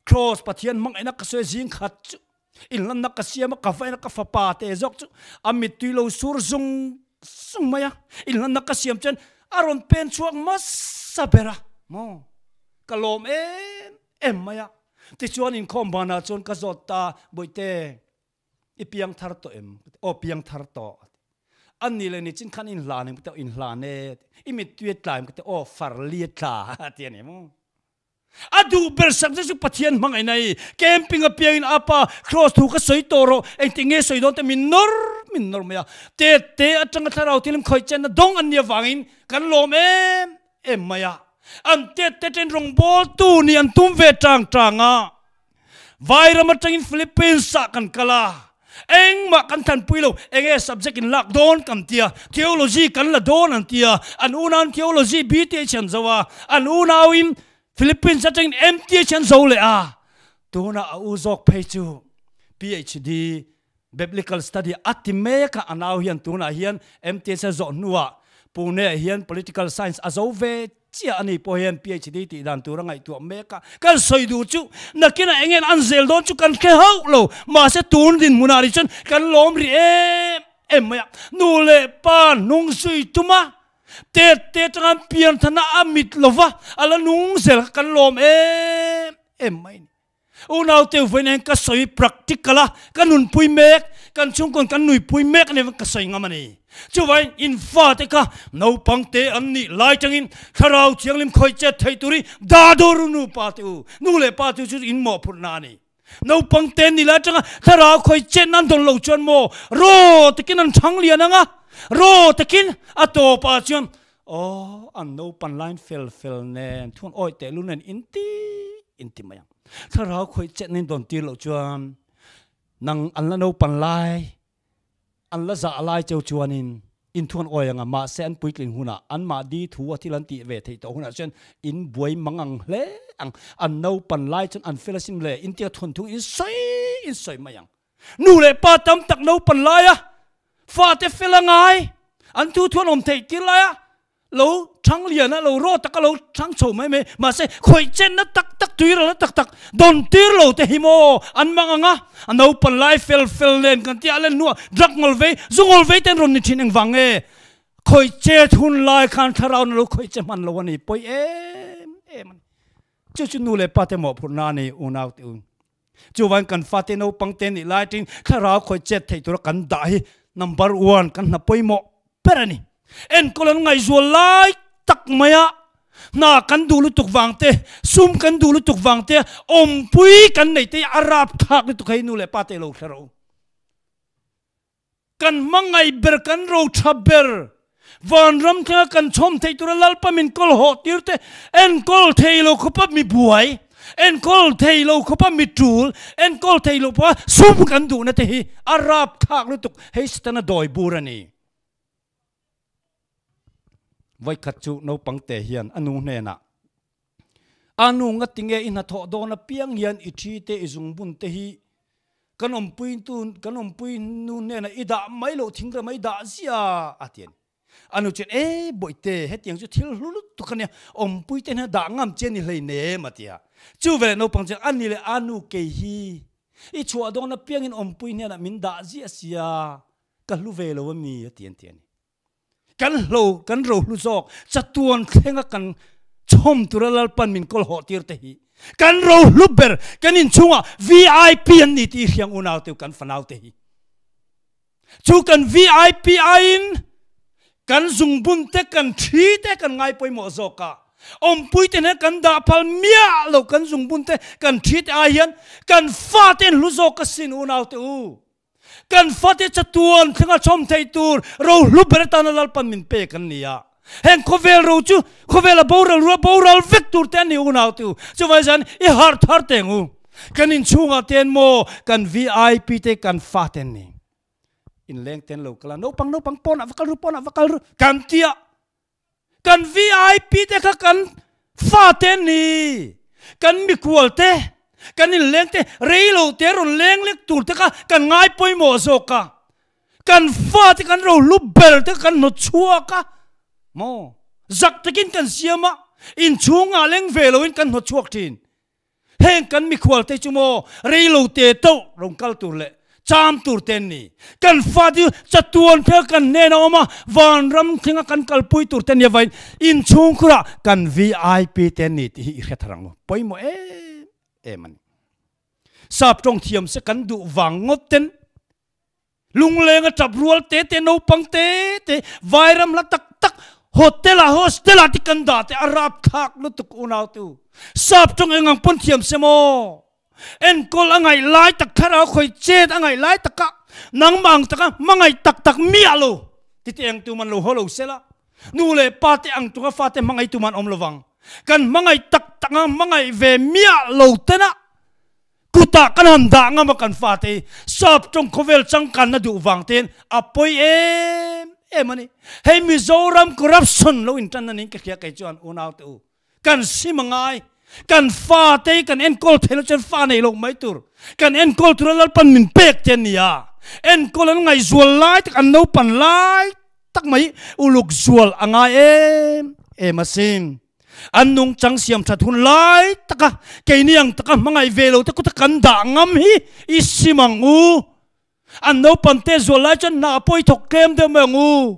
Kraws Pathian hmangaihna ka sawi zing khat chu inlanna ka siam a, ka vaina ka fapa te zawk chu a mittui lo sur zung zung mai a, inlanna ka siam chuan a rawn pen chhuak hmasa ber a, maw ka lawm em em mai a. Tichuan inkhawm banah chuan ka zawt ta, Bawihte, i piang thar tawh em? Ka ti, Aw, piang thar tawh. A ti. An ni leh ni chin khan inhlan em? Ka ti, Aw, inhlan e. A ti. I mittui a tla em? Ka ti, Aw, far li a tla. A ti a ni maw? A duh ber sak zet chu Pathian hmangaihna i camping a piangin a pa Kraws thu ka sawi tawh rawh, engtik nge sawi dawn te min nawr min nawr mai a. Tet te atanga thlarau thianghlim khawih chenna dawng an nih avangin kan lawm em em mai a, an tet te ten rawngbawltu nih an tum ve tang tang a, Vairam atangin Philippines ah kan kal a, engmah kan thanpui lo, enge subject in lak dawn kan tia, theology kan la dawn an tia, an unaun theology BTH an zo a, an unauin Philippines atangin MTH an zo leh a, tunah a u zawk phei chu PhD Biblical study a ti mek a, a nau hian tunah hian MTS a zawh hnuah Pune ah hian Political Science a zo ve chiah a ni pawh hian PhD tih dan tur a ngaihtuah mek a, kan sawi duh chu nakinah eng nge an zel dawn chu kan hre hauh lo, mahse tun dinhmunah rih chuan kan lawm rih em em mai a, nu leh pa hnung zui tum a, tet te atanga an pian thana a mit lova a la nung zel kha kan lawm em em mai a ni. Unau teu vawiin hian ka sawi practical a, ka nunpui mek, kan chhungkawn kan nuipui mek a ni ka sawi ngam a ni. Chuvangin in fate kha naupang te an nih lai tangin thlarau thianghlim khawih chet thei turin dah dawr u nu pa te u, nu leh pa te u chu in mawhphurhna a ni. Naupang te an nih lai tanga thlarau khawih chet nan dawn lo chuan maw raw takin an thang lian ang a, raw takin a tawpah chuan aw an naupan lain fel fel nen thuan awih tehlul nen inti inti mai ang. Thlarau khawih chet nen dawn tir loh chuan nang an la naupan lai, an la zah lai cheu chuanin inthuan awi anga mahse an puitling hunah anmah di thu a thil an tih ve theih tawh hunah chuan in buai mang ang hle ang. An naupan lai chuan an fel asin le intia thun thung in sawi in sawi mai ang. Nu leh pa tam tak naupan laia fate fel a ngai, an thu thuan awm theih tir laia lo thang lian a, lo raw tak a lo thang chho mai mai, mahse khawih chenna tak tak, tuiralna tak tak dawn tir lo te hi maw an mang ang a, a naupan lai fel fel nen kan tia len hnuah drug ngawl vei, zu ngawl vei te an rawn ni thin engvang nge khawih chet hun lai khan thlarau na lo khawih che hman lo a ni pawi em em a ni. Chu chu nu leh pa te mawhphurhna a ni unau te u. Chuvain kan fate naupang te nih lai aṭangin thlarau khawih chet theih tura kan dah hi number one kan hna pawimawh ber a ni. Enkawl an ngaihzual lai tak mai a, hna kan duh lutuk vang te, sum kan duh lutuk vang te, awmpui kan nei te hi a rapthlak lutuk hei nu leh pa te lo hre rawh u. Kan hmangaih ber, kan ro tha ber, vanram thlenga kan chhawm theih tura Lalpa min kawl hawh tir te, enkawl thei lo khawpa mi buai, enkawl thei lo khawpa mi tul, enkawl thei lo pawha sum kan duhna te hi a rapthlak lutuk, hei Setana dawi bur a ni. Vawikhat chu naupang te hian a nu hnenah, A nu ngatinge i hnathawh dawn apiang hian i thi te i zungbun te hi kan awmpui tu kan awmpui nu hnenah i dah mai loh thingrama i dah zia a ti a ni. A nu chuan, E bawihte, hetiang chu thil hlu lutuk a nia, awmpui te hnenah dah ngam che ni hleinem a ti a. Chu veleh naupang chuan, A ni le, a nu kei hi i chhuah dawn apiangin awmpui hnenah min dah ziah sia, Ka hlu ve lo a mi a ti an ti a ni. Kan hlo, kan ro hlu zawk, chatuan thlenga kan chhawm tura Lalpan min kawl hawh tir te hi kan ro hlu ber, kan inchhungah VIP an ni tih hriang unau te kan fanau te hi. Chu kan VIP aiin kan zungbun te, kan thi te kan ngai pawimawh zawk a. Awmpui te nen kan dah phal miah lo kan zungbun te, kan thi te ai hian kan fa te an hlu zawk asin unau te u. Kan fate chatuan thlenga chhawm theih tur rohlu ber atana Lalpan min pek an ni a. Heng khawvel ro chu khawvela boral rua boral vek tur te an ni unau te u. Chuvai zan i harh thar teng u. Kan inchhungah ten maw kan VIP te kan fate an ni. Inleng ten lo kal a naupang naupang pawnah va kal ru pawnah va kal ru kan ti a. Kan VIP te kha kan fate an ni. Kan mikhual te, kan inleng te, rei lo te rawn leng lek tur te kha kan ngai pawimawh zawk a. Kan fate kan rohlu ber te kha kan hnawt chhuak a. Maw? Zak takin kan siam a, inchhungah leng ve loin kan hnawt chhuak thin. Heng kan mikhual te chu maw rei lo te tauh rawn kal tur leh cham tur te an ni. Kan fate chu chatuan phel kan hnen a awm a, vanram thlenga kan kalpui tur te an ni avain inchhungkhurah kan VIP te an ni tih hi i hre thar ang u. Pawimawh em em a ni. Sap tawng thiam se kan duh vang ngawt ten Lungleng a tap rual te te naupang te te vairam hla tak tak hotel ah hostel ah te kan dah te a rapthlak lutuk unau te u. Sap tawng eng ang pawn thiam se maw? Enkawl a ngaih lai tak thlarau khawi chet a ngaih lai taka nangmah ang taka hmangaih tak tak miah lo ti te eng tuman lo haw lo sela nu leh pa te ang tunga fate hmangaih tuman awm lovang kan hmangaih tak tak ang hmangaih ve miah lo tena Kutah kan han dah ngam a kan fate hi sap tawng khawvel changkanna duh vang tein a pawi em em a ni. Hei Mizoram corruption lo intan a niin ka hria kei chuan unau te u kan sim a ngai. Kan fate hi kan enkawl thei lo chuan fa nei lo mai tur. Kan enkawl tura Lalpan min pek te a ni a. Enkawl an ngaihzual lai tak an naupan lai tak mai uluk zual a ngai em em asin. An nungchang siam that hun lai taka keini ang taka hmangaih ve lo te kuta kan dah ngam hi i sim ang u. An naupang te zual lai chuan hna pawh i thawk tlem deuh mai ang u.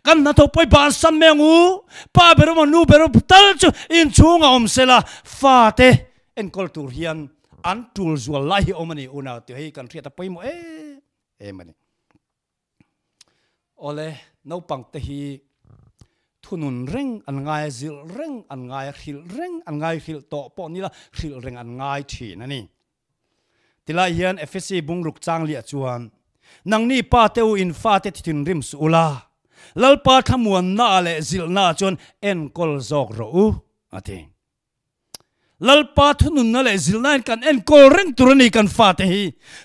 Kan hnathawk pawh i bansan mai ang u. Pa ber emaw nu ber emaw tal chu inchhungah awm sela fate enkawl tur hian an tul zual lai hi awm a ni unau tih hei kan hriat a pawimawh em em a ni. Awle, naupang te hi thunun reng an ngai a, zilh reng an ngai a, hrilh reng an ngai, hrilh tawh pawh nila hrilh reng an ngai thin a ni. Tilai hian Efesi bungruk chang liah chuan, Nangni pa te u in fate thinrim suh ula, Lalpa thlamuannaah leh zilhnaah chuan enkawl zawk rawh u, a ti. Lalpa thununna leh zilhnain kan enkawl reng tur a ni kan fate hi.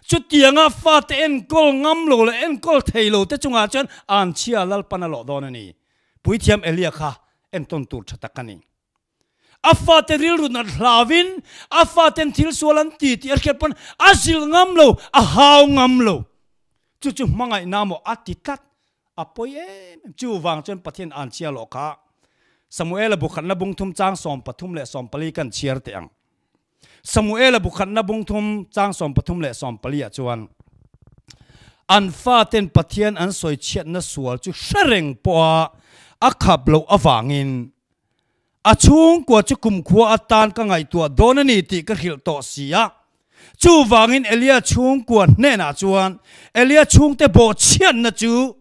Chutianga fate enkawl ngam lo leh enkawl thei lo te chungah chuan anchhia Lalpan a lawh dawn a ni. Puithiam Elia kha entawn tur tha tak a ni. A fate rilru nat hlauin a faten thil sual an ti tih a hriat pawn a zilh ngam lo, a hau ngam lo. Chu chu hmangaihna maw a ti tlat. A pawi em em. Chuvang chuan Pathian an chhiar loh kha Samuela bukhatna bungthum chang 13 leh 14 kan chhiar teh ang. Samuela bukhatna bungthum chang 13 leh 14 ah chuan an faten Pathian an sawi chhiatna sual chu hre reng pawha a khap loh avangin A chhungkua chu kumkhua atan ka ngaihtuah dawn a ni tih ka hrilh tawh si a. Chuvangin Elia chhungkua hnenah chuan Elia chhungte bawhchhiatna chu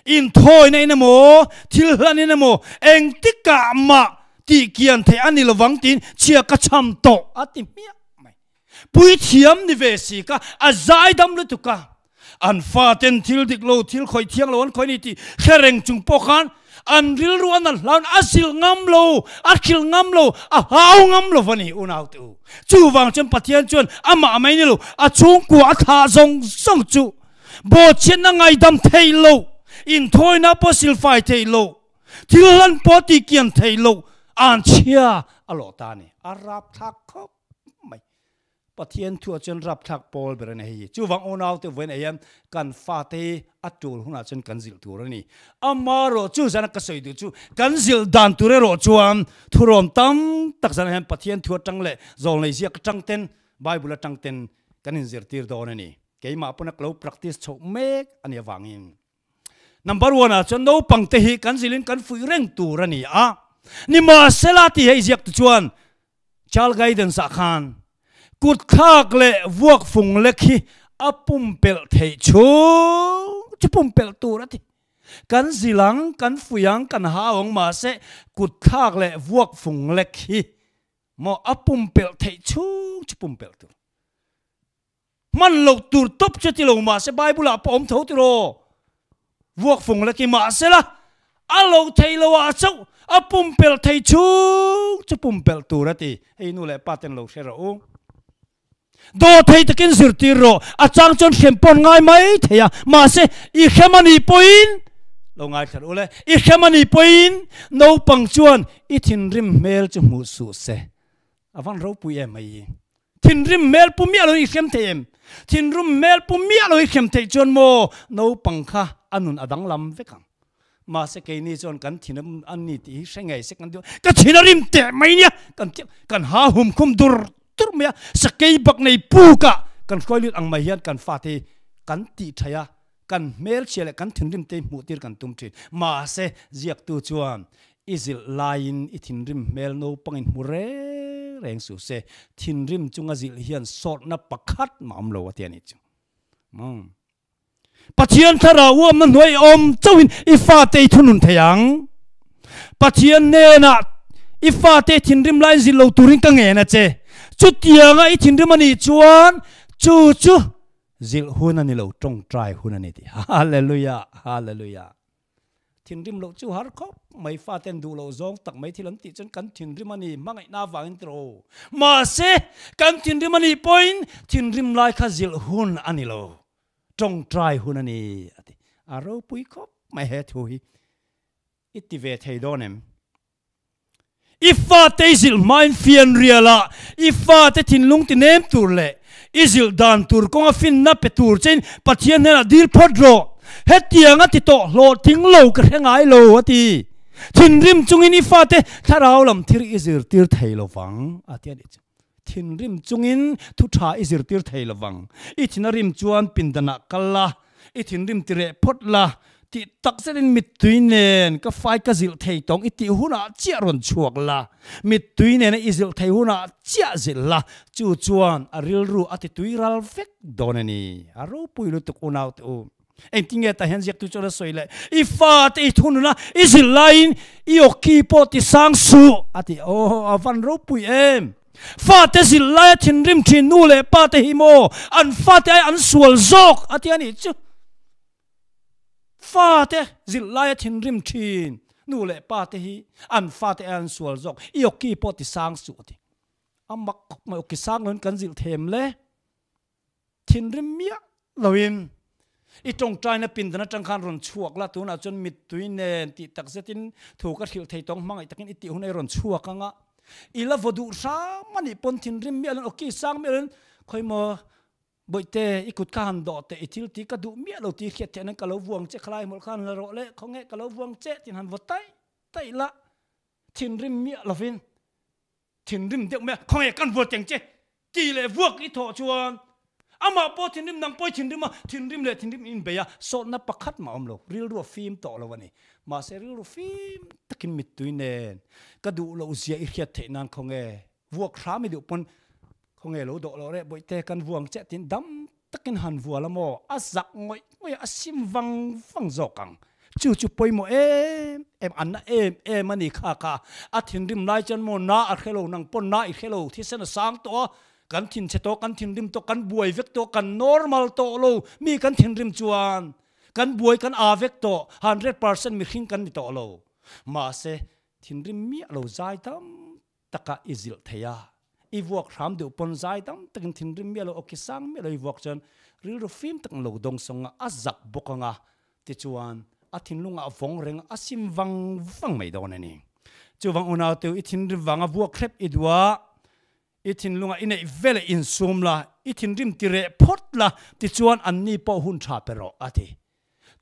Inthawina in emaw, thil hlan in emaw, engtikah mah tihkian theih a ni lovang tiin chhia ka chham tawh a ti hmiah mai. Puithiam ni ve si kha a zaidam lutuk a, an faten thil dik lo, thil khawih thiang lo an khawih a ni tih hre reng chung pawh khan an rilru a nat hlaun a zilh ngam lo, a hrilh ngam lo, a hau ngam lo va ni unaute u. Chuvang chuan Pathian chuan amah mai ni lo, a chhungkua a thlah zawng zawng chu Bawhchhiatna ngaidam theih loh, inthawina pawh silfai theih loh, thil hlan pawh tihkian theih loh an chhia a lawh ta a ni. A rapthlak khawp mai. Pathian thuah chuan rapthlak pawl ber a ni hei. Chuvang unaute vawiin ah hian kan fate hi a tul hunah chuan kan zilh tur a ni. Amaherawh chu zana ka sawi duh chu kan zilh dan tur erawh chuan thurawm tam tak zanah hian Pathian thu atang leh zawlnei ziak atang ten Bible atang ten kan inzirtir dawn a ni. Keimah pawn a lo practice chhoh mek a nih avangin. Number one ah chuan naupang te hi kan zilhin kan fuih reng tur a ni a. Nimahsela tih hei ziak tu chuan Child Guidance ah khan kut thlak leh vuak fung lek hi a pumpelh theih chhung chu pumpelh tur a ti. Kan zil ang, kan fuih ang, kan hau ang mahse kut thlak leh vuak fung lek hi maw a pumpelh theih chhung chu pumpelh tur. Hman loh tur tawp chu ti lo mahse Bible ah pawh awm tho tiraw? Vuak fung la ki mahse la, a lo thei lo ah chauh a pumpelh thei chhung chu pumpelh tur a ti. Hei nu leh pa ten lo hre rawh u. Daw thei takin zirtir rawh, a chang chuan hrem pawn ngai mai thei a, mahse i hrem a nih pawhin lo ngaithla rawh u le, i hrem a nih pawhin naupang chuan i thinrim hmel chu hmuh suh se. A van ropui em mai. Thinrim hmel pu miah lo i hrem thei em? Thinrim hmel pu miah lo i hrem theih chuan maw naupang kha a nun a danglam vek ang. Mahse keini chuan kan thin a ni tih hi hre ngei se kan duh. Ka thin a rim teh mai nia, kan ti kan ha hum khum dur dur mai a, sakei bak nei puk ah kan hruai lut ang mai hian kan fate hi kan tih thaih a, kan hmelchhia leh kan thinrim te hi hmuh tir kan tum thin. Mahse ziaktu chuan I zilh laiin i thinrim hmel naupangin hmu reng reng suh se, thinrim chunga zilh hian sawtna pakhat mah awm lo a ti a nih chu. Umm. Pathian thlarau uamna hnuai awm chauhin i fate i thunun thei ang. Pathian hnenah i fate thinrim laiin zilh lo turin ka ngen a che. Chutianga i thinrim a nih chuan chu chu zilh hun a ni lo, tawngtai hun a ni tih. Hallelujah! Hallelujah! Thinrim loh chu har khawp mai, faten duh loh zawng tak mai thil an tih chuan kan thinrim a ni, hmangaihna avangin tiraw aw. Mahse, kan thinrim a nih pawhin thinrim lai kha zilh hun a ni lo, tawngtai hun a ni a ti. A ropui khawp mai he thu hi i ti ve thei dawn em? I fate i zilh hmain fianrial ah i fate thinlung ti nem tur leh i zilh dan tur kawnga finna pe tur chein Pathian hnenah dil phawt rawh. Hetiang a ti tawh hlawhtling lo ka hre ngai lo a ti. Thinrim chungin i fate thlarau lam thil i zirtir thei lo vang a ti a nih chu. Thinrim chungin thu tha i zirtir thei lo vang. I thin a rim chuan pindanah kal la, I thinrim ti reh phawt la, tih tak zetin mittui nen ka fai ka zilh thei tawng i tih hunah chiah rawn chhuak la, mittui nena i zilh thei hunah chiah zilh la, chu chuan a rilru a ti tui ral vek dawn a ni. A ropui lutuk unau te u. Engtin nge tah hian ziaktu chuan a sawi leh, I fate i thunun a, i zilh laiin i awki pawh ti sang suh a ti. Aw, a van ropui em! Fate zilh laia thinrim thin nu leh pa te hi maw an fate ai an sual zawk a ti a nih chu. Fate zilh laia thinrim thin nu leh pa te hi an fate ai an sual zawk. I awki pawh ti sang suh a ti. A mak khawp mai awki sang loin kan zilh them le. Thinrim miah loin i tawngtaina pindan atang khan rawn chhuak la, tunah chuan mittui nen tih tak zetin thu ka hrilh thei tawng hmangaih takin i tih hun ei rawn chhuak ang a, i la vaw duh hram a nih pawn thinrim miah loin awki sang miah loin khawi maw Bawihte i kut kha han dawh teh i thil ti ka duh miah lo tih hriat theih nan ka lo vuang che khalai hmawlh khan la rawh le khawnge ka lo vuang che tin han vaw taih taih la thinrim miah lovin Thinrim deuh mai a, khawnge kan vual teng che ti leh vuak i thawh chuan amah pawh thinrim nang pawh i thinrim a, thinrim leh thinrim in bei a, sawtna pakhat mah awm lo, rilru a fim tawh lo a ni. Mahse rilru fim takin mittui nen ka duh loh zia i hriat theih nan khawnge vuak hram i duh pawn khawnge lo dawh loh reh bawihte kan vuang che tiin dam takin han vual a maw, a zak ngawih ngawih a, a sim vang vang zawk ang. Chu chu pawimawh em em, an na em em a ni kha kha. A thinrim lai chuan maw na a hre lo, nang pawn na i hre lo, thisen a sang tawh a, kan thinchhe tawh, kan thinrim tawh, kan buai vek tawh, kan normal tawh lo, mi kan thinrim chuan kan buai kan aa vek tawh, 100% mihring kan ni tawh lo. Mahse, thinrim miah lo zai tam taka i zilh thei a, i vuak hram deuh pawn zai tam takin thinrim miah lo awki sang miah lo i vuak chuan rilru fim tak lo dawng sawng a, a zak bawk ang a, tichuan a thinlungah a vawng reng a, a sim vang vang mai dawn a ni. Chuvang unau teu i thinrim vanga vuak hrep i duh a, i thinlungah i neih veleh insum la, i thinrim ti reh phawt la, tichuan anni pawh hun tha pe rawh a ti.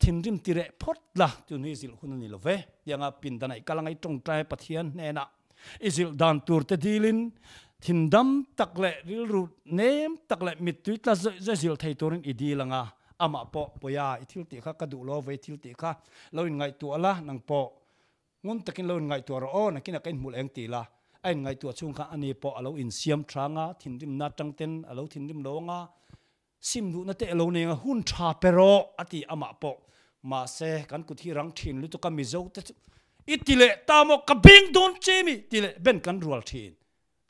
Thinrim ti reh phawt la, tun hi zilh hun a ni lo ve. Tianga pindan ah i kal anga i tawngtai Pathian hnenah i zilh dan tur te dilin thindam tak leh rilru nem tak leh mittui tla zawih zawih zilh thei turin i dil anga amah pawh pawia i thil tih kha ka duh lo ve i thil tih kha lo inngaihtuah la nang pawh ngun takin lo inngaihtuah rawh aw nakinah ka inhmul eng ti la a inngaihtuah chhung khan ani pawh a lo insiam tha anga thinrimna atang ten a lo thinrim lo anga Sim duhna te alo nei anga hun tha pe rawh a ti amah pawh. Mahse kan kut hi rang thin lutuk a Mizo te chu i ti leh ta maw ka beng dawn che mi ti leh ben kan rual thin.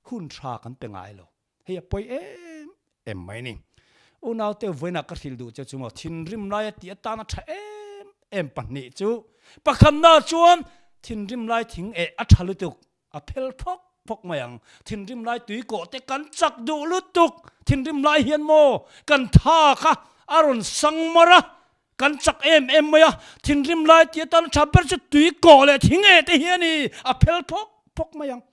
Hun tha kan pe ngai lo. Hei a pawi em em mai ni. Unaute vawiinah ka hrilh duh che chu maw thinrim lai a tih atana tha em em pahnih chu pakhatna chuan thinrim lai thing eh a tha lutuk. A phel phawk phawk mai ang. Thinrim lai tui kawh te kan chak duh lutuk. Thinrim lai hian maw kan tha kha a rawn sang mar a, kan chak em em mai a. Thinrim lai tih atan tha ber chu tui kawh leh thing eh te hi a ni. A phel phawk phawk mai ang.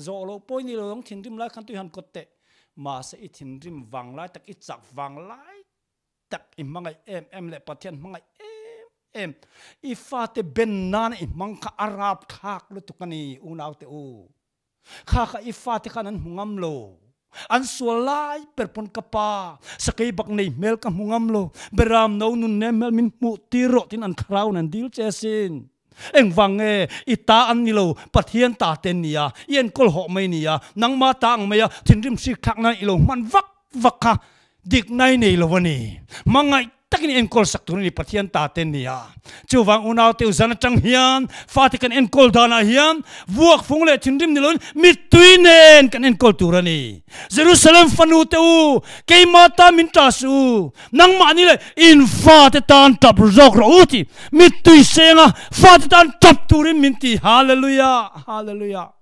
Zawh loh pawh i ni lo ang thinrim lai khan tui han kawt teh. Mahse i thinrim vang lai tak i chak vang lai tak i hmangaih em em leh Pathian hmangaih em em i fate ben nana i hmang kha a rap thlak lutuk a ni unaute u. Kha kha i fate khan an hmu ngam lo. An sual lai ber pawn ka pa sakei bak nei hmel ka hmu ngam lo. Beram no nun nem hmel min hmuh tir rawh tiin an thlarau in an dil che asin. Engvang nge i ta an ni lo Pathian ta te an ni a, i enkawl hawh mai ni a, nangma ta ang mai a thinrim hrik thlak nan i lo hman vak vak kha dikna i nei lo a ni. Hmangaih takin i enkawl sak tur a ni Pathian ta te an ni a. Chuvang unau teu zan atang hian fate kan enkawl danah hian vuak fung leh thinrim ni loin mittui nen kan enkawl tur a ni. Jerusalem fanu te u, keimah ta min ta suh u, Nangmahni leh in fate tan tap zawk rawh u tih mittui senga fate tan tap turin min ti. Hallelujah! Hallelujah!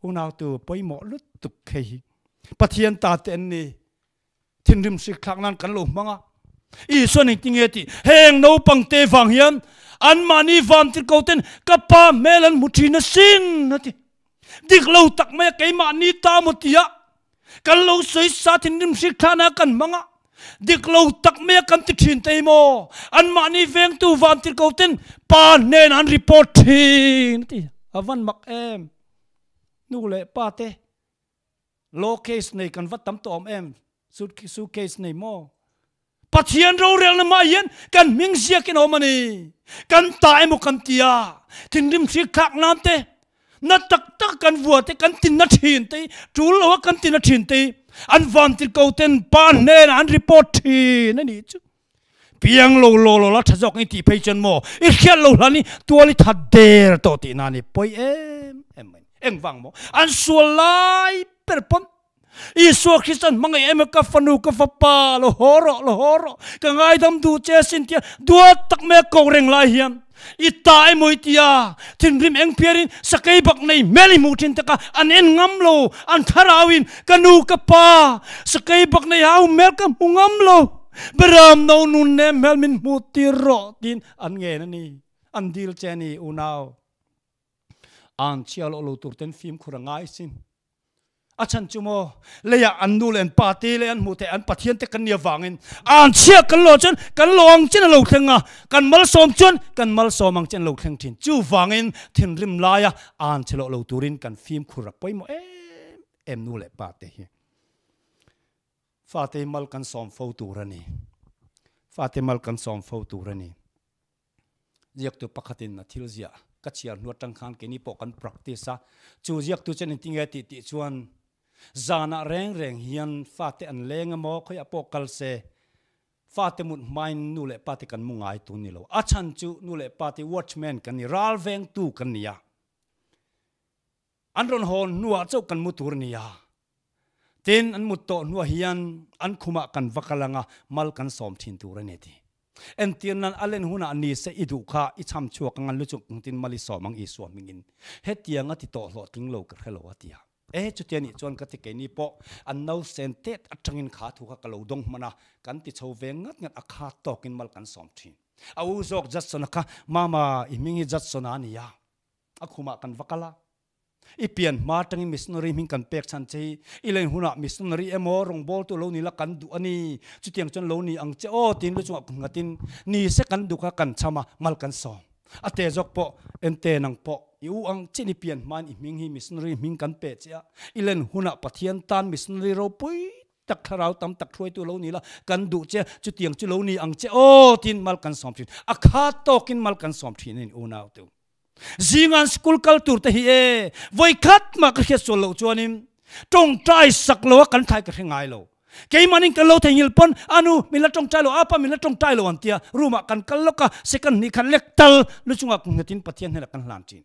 Unautu pawimawh lutuk hei hi Pathian ta te an ni. Thinrim hrik thlak nan kan lo hmang a. Isuan engtinge tih heng naupang te vang hian anmahni van tir ko ten ka pa hmel an hmu thin asin a ti. Dik lo tak mai a keimahni ta maw tia Kan lo sawi sa thinrim hrik thlahna kan hmang a, dik lo tak mai a kan ti thin te hi maw? Anmahni vengtu vantirhko ten pa hnenah an report thin a ti. A van mak em? Nu leh pa te law case nei kan va tam tawh awm em? Suitcase nei maw? Pathian rorelna hmah hian kan hming ziakin a awm a ni. Kan ta emaw kan ti a, thinrim hrik thlak nan te, na tak tak kan vua te, kan tinna thin te hi, tul lo a kan tinna thin te hi, an vantirhko ten pa hnenah an report thin a nih chu. Piang lo law law la tha zawk i tih phei chuan maw i hriat lo hlan i tual i that der tawh tihna a ni. Pawi em em mai. Engvang maw? An sual lai ber pawn Isua Kristan hmangaih em ka fanu ka fapa lo haw rawh lo haw rawh ka ngaidam duh che asin tia duat tak mai a ko reng lai hian i ta emaw i tia thinrim eng phiarin sakei bak nei hmel i hmuh thin taka an en ngam lo an thlarauin ka nu ka pa sakei bak nei hau hmel ka hmu ngam lo beram no nun nem hmel min hmuh tir rawh tiin an ngen a ni an dil che a ni unau an chhia loh lo tur ten fimkhur a ngai sin. A chhan chu maw, leiah an nu leh an pa te leh an hmuh theih an Pathian te kan ni avangin an chhia kan lo chuan kan lo ang chen a lo thleng a, kan malsawm chuan kan malsawm ang chen a lo thleng thin. Chuvangin thinrim laia an chhe loh lo turin kan fimkhur a pawimawh em em nu leh pa te hi. Fate mal kan sawm fo tur a ni. Fate mal kan sawm fo tur a ni. Ziaktu pakhatin a thil ziah ka chhiar hnu atang khan keini pawh kan practice a, chu ziaktu chuan engtinge tih tih chuan zanah reng reng hian fate an leng emaw khawiah pawh kal se. Fate mut hmain nu leh pate kan mu ngai tun ni lo. A chhan chu nu leh pate watchman kan ni, ral vengtu kan ni a. An rawn hawn hnuah chauh kan mu tur a ni a. Tin, an mut tawh hnuah hian an khumah kan va kal ang a, mal kan sawm thin tur a ni ti. Entir nan a len hunah ni se i duh kha i cham chhuak ang a, lu chung tin mal i sawm ang Isua hmingin. Hetianga ti tawh hlawhtling lo ka hre lo a ti a. E, chutia nih chuan ka ti keini pawh an nausen tet atangin kha thu kha ka lo dawng hman a, kan ti chho ve ngat ngat a kha tawkin mal kan sawm thin. A u zawk Judson-a kha, Mama, i hming hi Judson-a a ni a, a khumah kan va kal a. I pian hma atangin missionary hming kan pek chhan che hi, i len hunah missionary emaw rawngbawltu lo ni la kan duh a ni, chutiang chuan lo ni ang che aw tiin lu chungah ngatin ni se kan duh kha kan cham a, mal kan sawm. A te zawk pawh ente nang pawh i u ang chiah ni pian hmain i hming hi missionary hming kan pe che a, i len hunah Pathian tan missionary ropui tak thlarau tam tak hruaitu lo ni la kan duh che, chutiang chu lo ni ang che aw tiin mal kan sawm thin. A khat tawkin mal kan sawm thin a ni unau tu. Zingan school kal tur te hi e vawi khat mah ka hriat sual loh chuanin tawngtai sak lo a kan thlai ka hre ngai lo. Keimahnin kan lo theihnghilh pawn a nu min la tawngtai lo, apa min la tawngtai lo an tia room ah kan kal lawk a, second hnih khan lek tal lu chungah kum nghetin Pathian hnenah kan hlan thin.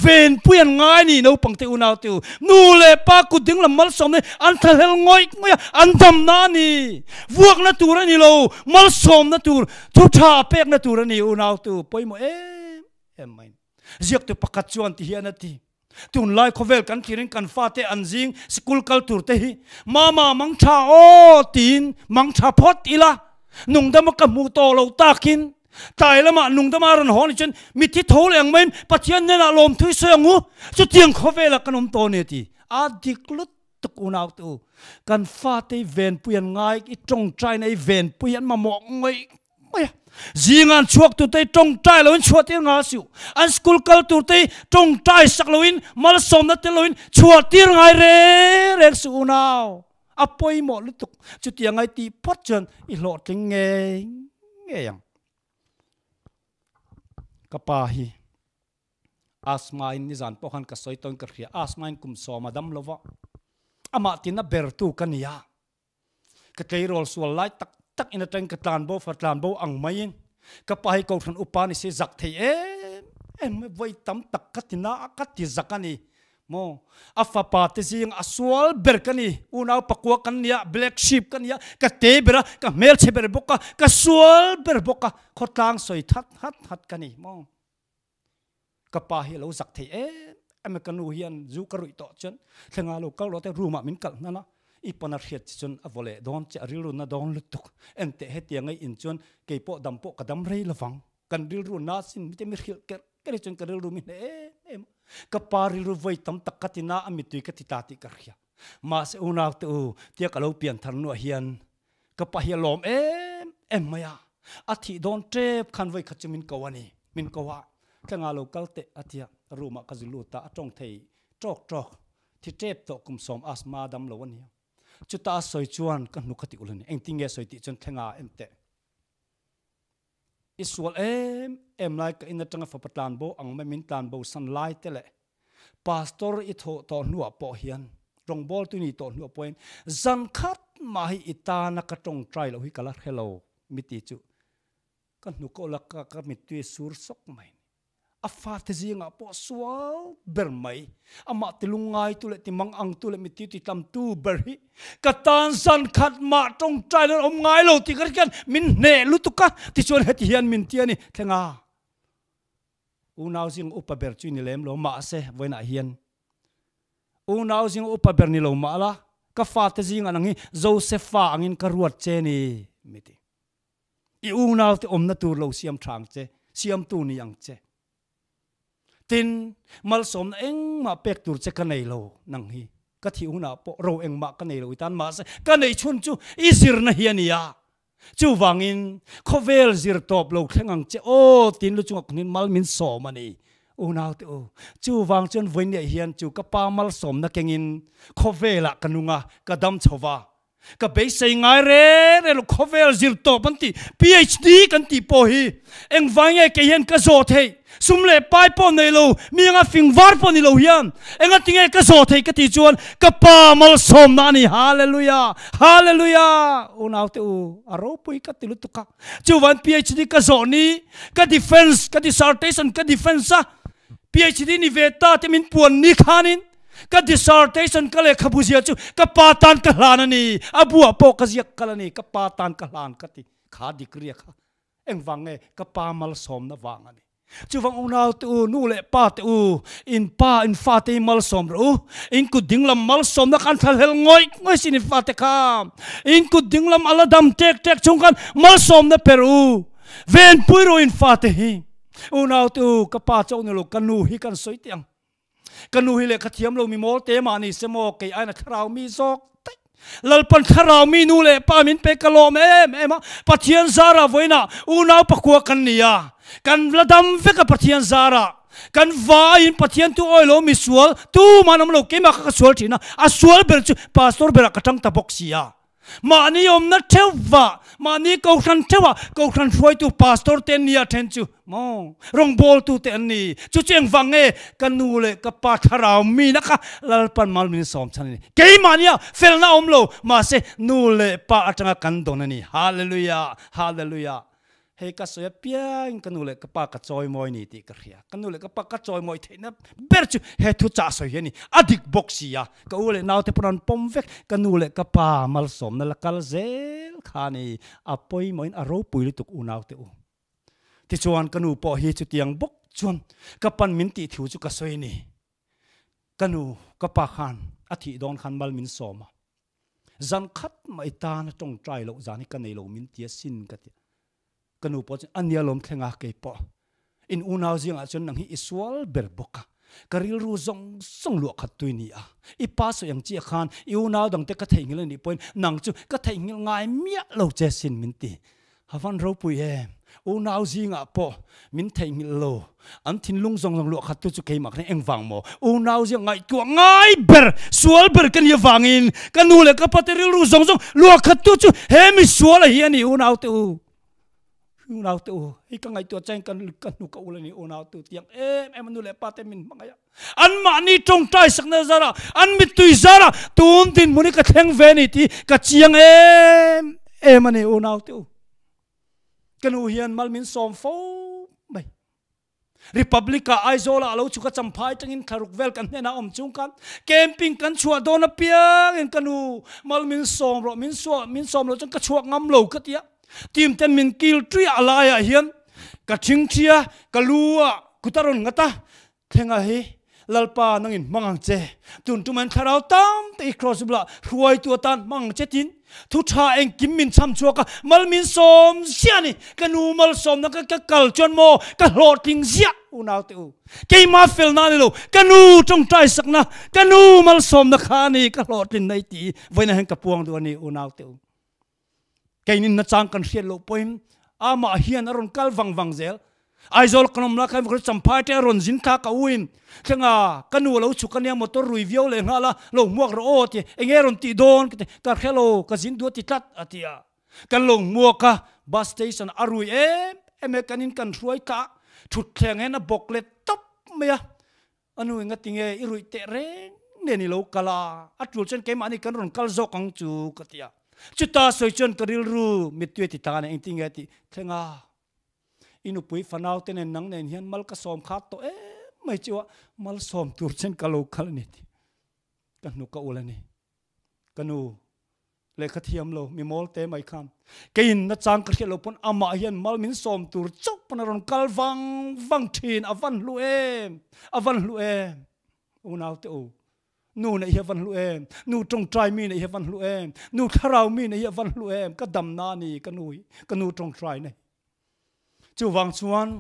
Venpui an ngai ni naupang te unau te u, nu leh pa kut ding lam malsawm nei an thlahlel ngawih ngawih a, an damna a ni. Vuakna tur a ni lo, malsawmna tur, thu tha pekna tur a ni unau te u, pawimawh em em mai. Ziaktu pakhat chuan ti hian a ti. Tunlai khawvel kan thlirin kan fate an zing sikul kal tur te hi Mama mang tha aw tiin mang tha phawt ila nungdama ka hmuh tawh lo takin tlai lamah nungdama a rawn haw ni chuan mitthi tho leh ang maiin Pathian hnenah lawmthu i sawi ang u chutiang khawvelah kan awm tawh a ni a ti. A dik lutuk unau te u kan fate i venpui an ngai i tawngtaina i venpui an mamawh ngawih mai a. Zinga an chhuak tur te hi tawngtai loin chhuah tir ngal siu. An school kal tur te hi tawngtai sak loin malsawmna tel loin chhuah tir ngai reng reng suh unau. A pawimawh lutuk. Chutiang ngai tih phawt chuan i hlawhtling ngei ngei ang. Ka pa hi asthma in nizan pawh khan ka sawi tawn ka hria. Asthma in kum sawm a dam lova. Amah tina bertu ka ni a. Ka tleirawl sual lai tak tak in atangin ka tlan bo fa tlan bo ang maiin ka pa hi kohhran upa ni se zak thei em em mai vawi tam tak ka ti na a ka ti zak a ni maw a fapa te zing a sual ber ka ni unau pakua kan nia black sheep ka nia ka te ber a ka hmelchhe ber bawk a ka sual ber bawk a khawtlang sawi that hat hat ka ni maw. Ka pa hi a lo zak thei em em a, ka nu hian zu ka ruih tawh chuan thlenga lo kal rawh te room ah min kalh hnan a, i pawn a hriat che chuan a vaw leh dawn che, a rilru na dawn lutuk. Enteh hetiang ei in chuan kei pawh dam pawh ka dam rei lovang, kan rilru na sin mite mi hrilh kerh kerh hi chuan ka rilru mi hneh em em a, ka pa rilru vawi tam tak ka ti na a mittui ka ti ta tih ka hria. Mahse unau te u, tia ka lo pian thar nuah hian Ka pa hi a lawm em em mai a, a thih dawn tep khan vawi khat chu min ko a ni, min ko a, tlenga lo kal teh a tia, room ah ka zu lut a, a tawng thei tawk tawk, thi tep tawh kum sawm asthma dam lo a nia. Chuta a sawi chuan ka hnuk a ti ulh a ni, engtin nge a sawi tih chuan thlenga en teh. I sual em em lai ka in atanga fapa tlan bo ang mai min tlan bo san lai te leh pastor i thawh tawh hnuah pawh hian rawngbawltu ni tawh hnuah pawhin zan khat mah hi i tana ka tawngtai loh hi ka la hre lo mi ti chu ka hnuk a ula ka ka mittui sur sawk mai. A fate zingah pawh sual ber mai, amah ti lungngaitu leh ti mangangtu leh mittiu ti tlamtu ber hi ka tan zan khat mah tawngtai lan awm ngai lo tih ka hriat min hneh lutuk a, tichuan heti hian min ti a ni. Thlenga unau zing upa ber chu i ni lem lo, mahse vawiinah hian unau zing upa ber ni lo mah la, ka fate zingah nang hi Josefa angin ka ruat che ni, mi ti. I unaute awmna tur lo siam tha ang che, siamtu ni ang che. Tin, malsawmna engmah pek tur che ka nei lo, nang hi ka thih hunah pawh ro engmah ka nei lo i tan, mahse ka neih chhun chu i zirna hi a ni a. Chuvangin, khawvel zir tawp lo thleng ang che aw, tin lu chungah khunin mal min sawm a ni. Unaute u, chuvang chuan vawinia hian chu ka pa malsawmna kengin khawvelah ka nung a, ka dam chho va. Ka beisei ngai reng reng lo, khawvel zir tawp an tih, PhD kan tih pawh hi engvai nge kei hian ka zawh theih? Sum leh pai pawh nei lo, mi anga fing var pawh ni lo hian engatinge ka zawh theih ka tih chuan ka Pa malsawmna a ni. Hallelujah! Hallelujah! Unaute u, a ropui ka ti lutuk a. Chuvan PhD ka zawh ni, ka defense, ka dissertation ka defense a, PhD ni ve ta te min puan ni khanin ka dissertation ka lehkhabu zia chu ka pa tan ka hlan a ni. A buah pawh ka ziak kal a ni, ka pa tan ka hlan ka ti. Kha degree a kha Engvang nge ka pa malsawmna vang a ni. Chuvang unau te u, nu leh pa te u, in pa, in fate hi malsawm rawh u. In kut dinglam malsawmna khan thlahlel ngawih ngawih sin in fate kha. In kut dinglam a la dam tek tek chung khan malsawmna pe rawh u. Venpui rawh in fate hi. Unau te u, ka pa chauh ni lo, ka nu hi kan sawi teh ang. Ka nu hi lehkha thiam lo mi mawl te mah ni se maw, kei aina thlarau mi zawk daih. Lalpan thlarau mi nu leh pa min pe ka lawm em em a, Pathian zara vawiinah unau pakua kan ni a, kan la dam vek a Pathian zara. Kan vaiin Pathian tu awi lo mi sual tumah an awm lo, keimah kha ka sual thin a, a sual ber chu pastor berah ka tang ta bawk si a. Mahni awmna theuhvah, mahni kohhran theuhah kohhran hruaitu pastor te an ni a then chu maw rawngbawltu te an ni. Chu chu engvang nge ka nu leh ka pa thlarau mina kha Lalpan mal min sawm chhan a ni. Keimahnia felna awm lo mahse nu leh pa atanga kan dawn a ni. Hallelujah! Hallelujah! Hei ka sawi apiangin ka nu leh ka pa ka chawimawi ni tih ka hria. Ka nu leh ka pa ka chawimawi theihna ber chu he thu chah sawi hi a ni. A dik bawk si a, ka u leh naute pawn an pawm vek. Ka nu leh ka pa malsawmna la kal zel kha a ni. A pawimawhin a ropui lutuk unaute u. Tichuan ka nu pawh hi chutiang bawk chuan ka pan min tih thu chu ka sawi a ni. Ka nu, ka pa khan a thih dawn khan mal min sawm a. Zan khat mah i tan a tawngtai loh zan hi ka nei lo min ti a sin ka ti a. Ka nu pawh chuan a nia lawm thleng a kei pawh in unau zingah chuan nang hi i sual ber bawk a, ka rilru zawng zawng luah khat tui ni a, i pa sawi ang chiah khan i unau dangte ka theihnghilh a nih pawhin nang chu ka theihnghilh ngai miah lo che sin min ti. A van ropui em! Unau zingah pawh min theihnghilh lo. An thinlung zawng zawng luah khat tu chu keimah khan engvang maw? Unau zing ngaihtuah ngai ber, sual ber ka nih avangin ka nu leh ka pate rilru zawng zawng luah khat tu chu he mi sual a hi a ni unau te u. Unau te u, hei ka ngaihtuah chain ka ka hnuk a ul a ni unau te u tiang em em a nu leh pate min hmangaih a. Anmahni tawngtai sakna zara, an mittui zara tun dinhmun hi ka thleng ve a ni tih ka chiang em em a ni unau te u. Ka nu hian mal min sawm fo mai. Republic ah Aizawl ah lo chhuk a champhai tangin thlaruk vel kan hnenah awm chung khan camping kan chhuah dawn apiangin ka nu mal min sawm rawh, min suah min sawm loh chuan ka chhuak ngam lo ka ti a. Team ten min kil tui a laiah hian ka thingthi a, ka lu ah kut a rawn ngat a, Thlenga hi Lalpa nangin hmang ang che, tun tumain thlarau tam tak i kraws bulah hruaitu atan hmang ang che tin thu tha engkim min chham chhuak a, mal min sawm ziah a ni, ka nu malsawmna ka ka kal chuan maw ka hlawhtling ziah unau te u, keimah felna a ni lo, ka nu tawngtai sakna, ka nu malsawmna kha a ni ka hlawhtlin na i ti vawiin ah hian ka puang duh a ni unau te u. Keinin nachang kan hriat loh pawhin amah hian a rawn kal vang vang zel. Aizawl kan awm lai khan vawkhat Champhai te a rawn zin thla ka uin thlenga ka nu a lo chhuk ania motor rui viau leh nghal a, lo hmuak rawh aw a ti, enge a rawn tih dawn ka ti, ka hre lo ka zin duh a ti tlat a ti a. Kan lo hmuak a, bus station a rui em em e kan in kan hruai thla a, thutthleng hian a bawk let tawp mai a, A nu enga tinge i ruih teh reng nen i lo kal a, a tul chuan keimahni kan rawn kal zawk ang chu ka ti a. Chuta sawi chuan ka rilru mittui a ti ta a ni, engtin nge a tih thleng a, i nupui fanau te nen nang nen hian mal ka sawm khat tawh em mai chu a, mal sawm tur chuan ka lo kal a ni tih ka hnuk a ul a ni. Ka nu lehkha thiam lo mi mawl te mai khan keiin nachang ka hriat lo pawn amah hian mal min sawm tur chauh pawn a rawn kal vang vang thin a van hlu em a van hlu em unau te u nu neih hi a van hlu em nu tawngtai mi neih hi a van hlu em nu thlarau mi neih hi a van hlu em ka dam na ni ka nu hi ka nu tawngtai nei chuvang chuan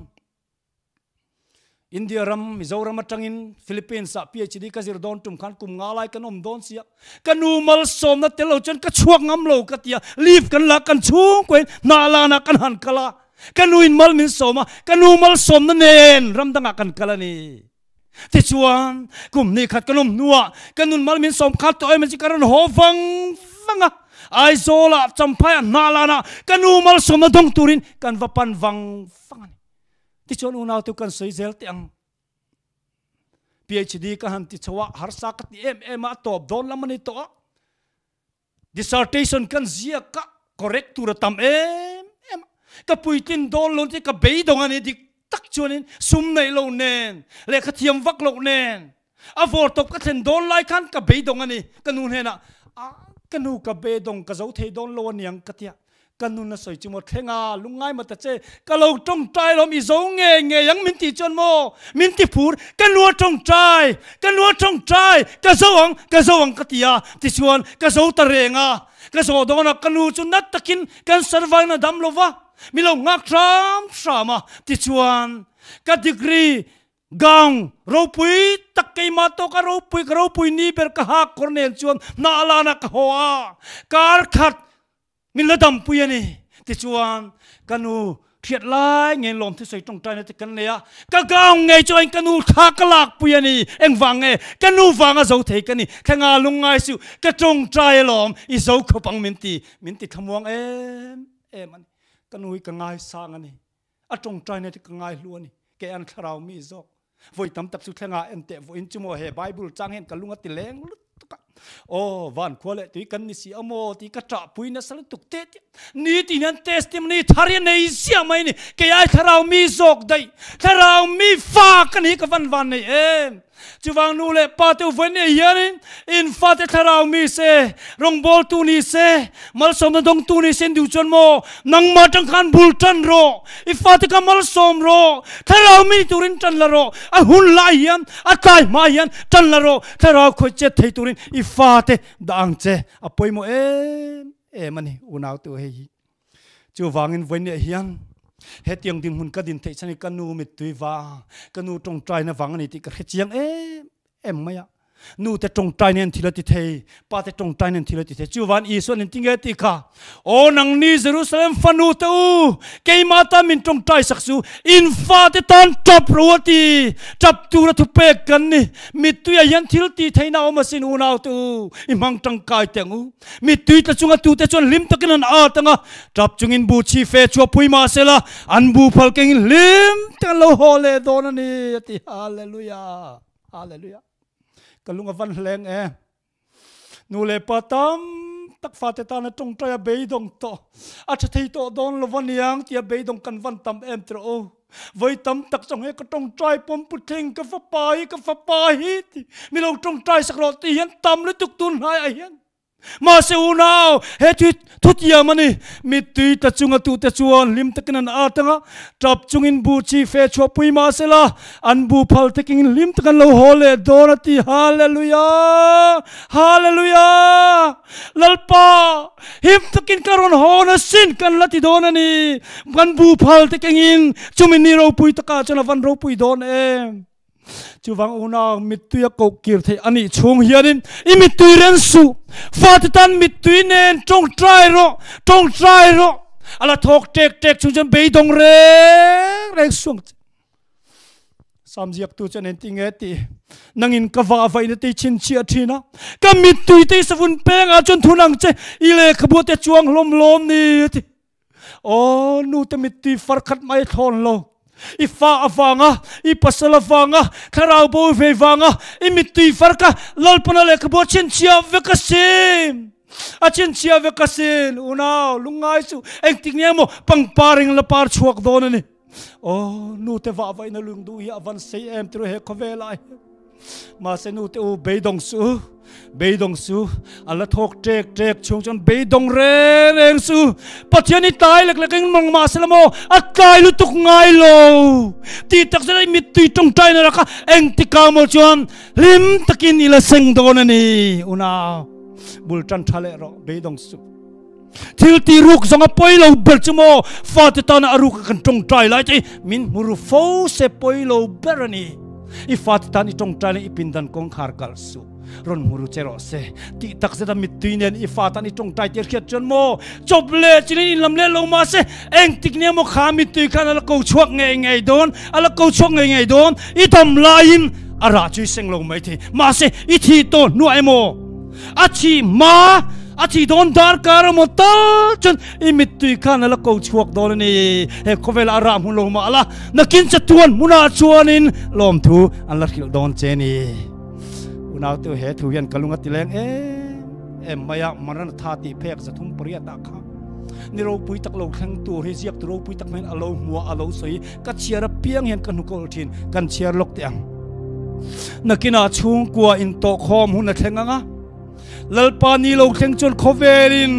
India ram, Mizoram atangin Philippines ah PhD ka zir dawn tum khan kum nga lai kan awm dawn sia. Ka nu malsawmna tel lo chuan ka chhuak ngam lo ka ti a, leave kan la kan chhungkuain hnah lanah kan han kal a. Ka nu in mal min sawm a, ka nu malsawmna nen ram dangah kan kal a ni. Tichuan, kum hnih khat kan awm hnuah ka nun mal min sawm khat tawh em a chi ka rawn haw vang vang a. Aizawlah, Champhaiah, hnah lanah ka nu malsawmna dawng turin kan va pan vang vang a ni. Tichuan unau te kan sawi zel teh ang. PhD ka han ti chho a, harsa ka ti em em a, a tawp dawn lam a ni tawh a. Dissertation kan ziak a, correct tur a tam em em a. Ka puitlin dawn lo te ka beidawng a ni dik tak chuanin sum neih loh nen, lehkha thiam vak loh nen, a vawr tawp ka thlen dawn lai khan ka beidawng a ni. Ka nu hnenah, Ah, ka nu ka beidawng ka zo thei dawn lo aniang ka ti a. Ka nun a sawi chu maw thleng a, lungngai ma ta che, ka lo tawngtai lawm i zo ngei ngei ang min tih chuan maw min ti phur, ka nu a tawngtai, ka nu a tawngtai, ka zo ang, ka zo ang ka ti a, tichuan ka zo ta reng a, ka zawh dawn a, ka nu chu nat takin cancer vangin a dam lo va, mi lo nghak hram hram a, tichuan ka degree Gang ropui tak keimah tawka ropui ka ropui ni ber ka hak kawr nen chuan hnah lanah ka haw a, kar khat Min la dampui a ni. Tichuan, ka nu hriat lai ngei lawm thusawi tawngtaina te kan nei a, ka gown ngei chuan ka nu thla ka lakpui a ni. Engvang nge? Ka nu vanga zo thei ka ni. Thlenga lungngai suh, ka tawngtai alawm, i zo khawp ang min ti. Min ti thlamuang em em a ni. Ka nu hi ka ngaisang a ni. A tawngtaina te ka ngaihlu a ni. Kei an thlarau mi zawk. Voi tam tak chu thlenga en teh vawiin chu maw he Bible chang hian ka lung a ti leng lutuk a. Aw van khua leh tui kan ni si a maw ti ka ṭah pui nasa lutuk teh teh. Ni tin hian testimony thar hi a nei ziah mai ni. Kei ai thlarau mi zawk daih. Thlarau mi fa ka ni hi ka van van nei em. Chuvang nu leh pa te vawiin nei hianin in fate thlarau mi se, rawngbawltu ni se, malsawmna dawngtu ni se in duh chuan maw nangmah atang khan bul tan rawh, i fate kha malsawm rawh, thlarau mi ni turin tan la rawh, a hun lai hian, a tlai hma hian tan la rawh, thlarau khawih chet thei turin i fate dah ang che, a pawimawh em em a ni unau te hei hi. Chuvangin vawiin hian hetiang dinhmun ka din theih chhan hi ka nu mittui vang, ka nu tawngtaina vang a ni tih ka hre chiang em em mai a. Nu te tawngtai nen thil a ti thei, pa te tawngtai nen thil a ti thei. Chuvan Isuan in tinge ti kha, Aw nangni Jerusalem fanu te u, keimah tan min tawngtai sak chu, in fate tan tap ro a ti. Tap tura thupek kan ni. Mittui ah hian thil ti theihna a awm asin unau te u, i hmang tangkai teh ang u. Mittui tla chunga tute chuan hlim takin an at ang a, tap chungin bu chhi fe chu a pui mah se la, an bu phal kengin hlim tak an lo haw leh dawn a ni, a ti. Hallelujah! Hallelujah! Ka lung a van hleng e. Nu leh pa tam tak fate tana tawngtai a beidawng tawh, a tha thei tawh dawn lo va niang tia beidawng kan van tam em tiraw aw. Vawi tam tak chuan he ka tawngtai pawm pu thleng ka fapa hi ka fapa hi ti mi lo tawngtai sak rawh tih hian tam lutuk tun hnai ah hian mahse unau he thu thutiam a ni mittui tla chunga tute chuan hlim takin an at anga tap chungin bu chi fe chhuah pui mahse la an bu phal takin hlim takin an lo haw leh dawn a ti hallelujah hallelujah Lalpa, him takin ka rawn hawn asin kan la ti dawn a ni. Kan bu phal te kengin chumi ni ropui takah chuan a van ropui dawn em. Chuvang unau mittui a koh kir theih a nih chhung hianin i mittui ren suh. Fate tan mittui nen tawngtai rawh, tawngtai rawh. A la thawk tek tek chung chuan beidawng reng reng suh ang che. Sam ziaktu chuan engti nge tih nangin ka vah vaihna te i chhinchhiah thin a, ka mittui te i savun pengah chuan thun ang che, i lehkhabu te chuang hlawm hlawm ni a ti. Aw nu te mittui far khat mai thlawn lo, i fa avanga, i pasal avanga, thlarau bo vei vanga i mittui far kha Lalpana lehkhabu a chhinchhiah vek asin. A chhinchhiah vek asin, unau lungngai chu engtik nge maw pangpar eng la par chhuak dawn a ni. Aw nu te vah vaihna lung duh hi a van sei em tiru he khawvel ah hian. Mahse nu te u beidawng su, beidawng su, a la thawk ṭek ṭek chhung chuan beidawng reng reng su. Pathian hi tlai lek lek in mang mahse la maw a tlai lutuk ngai lo. Tih tak zet a i mittui tawngtai na rak a engtikah maw chuan hlim takin i la seng dawn a ni. Unau bul tan tha leh rawh beidawng su. Thil ti ruk zawng a pawi lo ber chu maw fate tana a ruk a kan tawngtai lai te min hmu ru fo se pawi lo ber a ni. I fate tan i tawngtai lai i pindan kawngkhar kalh suh rawn hmu ru che rawh se. Tih tak zet a mittui nen i fa tan i tawngtai tir hriat chuan maw chawp leh chilin in lam leh lo mah se engtik nia maw kha mittui khan a la ko chhuak ngei ngei dawn a la ko chhuak ngei ngei dawn i dam laiin a rah chu i seng lo mai thei mahse i thi tawh hnuah emaw a thi hma. A thih dawn darkar emaw tal chuan i mittui khan a la ko chhuak dawn a ni. He khawvelah a rah hmu lo mah la, nakin chatuan hmunah chuanin lawmthu an la hrilh dawn che a ni. Unautu he thu hian ka lung a ti leng em em mai a, Maranatha tih phek 308 ah kha ni ropui tak lo thleng tur hi ziaktu ropui tak hmangin a lo hmu a, a lo sawi. Ka chhiar apiang hian ka hnukawlh thin, kan chhiar lawk teh ang. Nakinah chhungkua intawhkhawm hun a thleng ang a. Lalpa ni lo thleng chuan khawvelin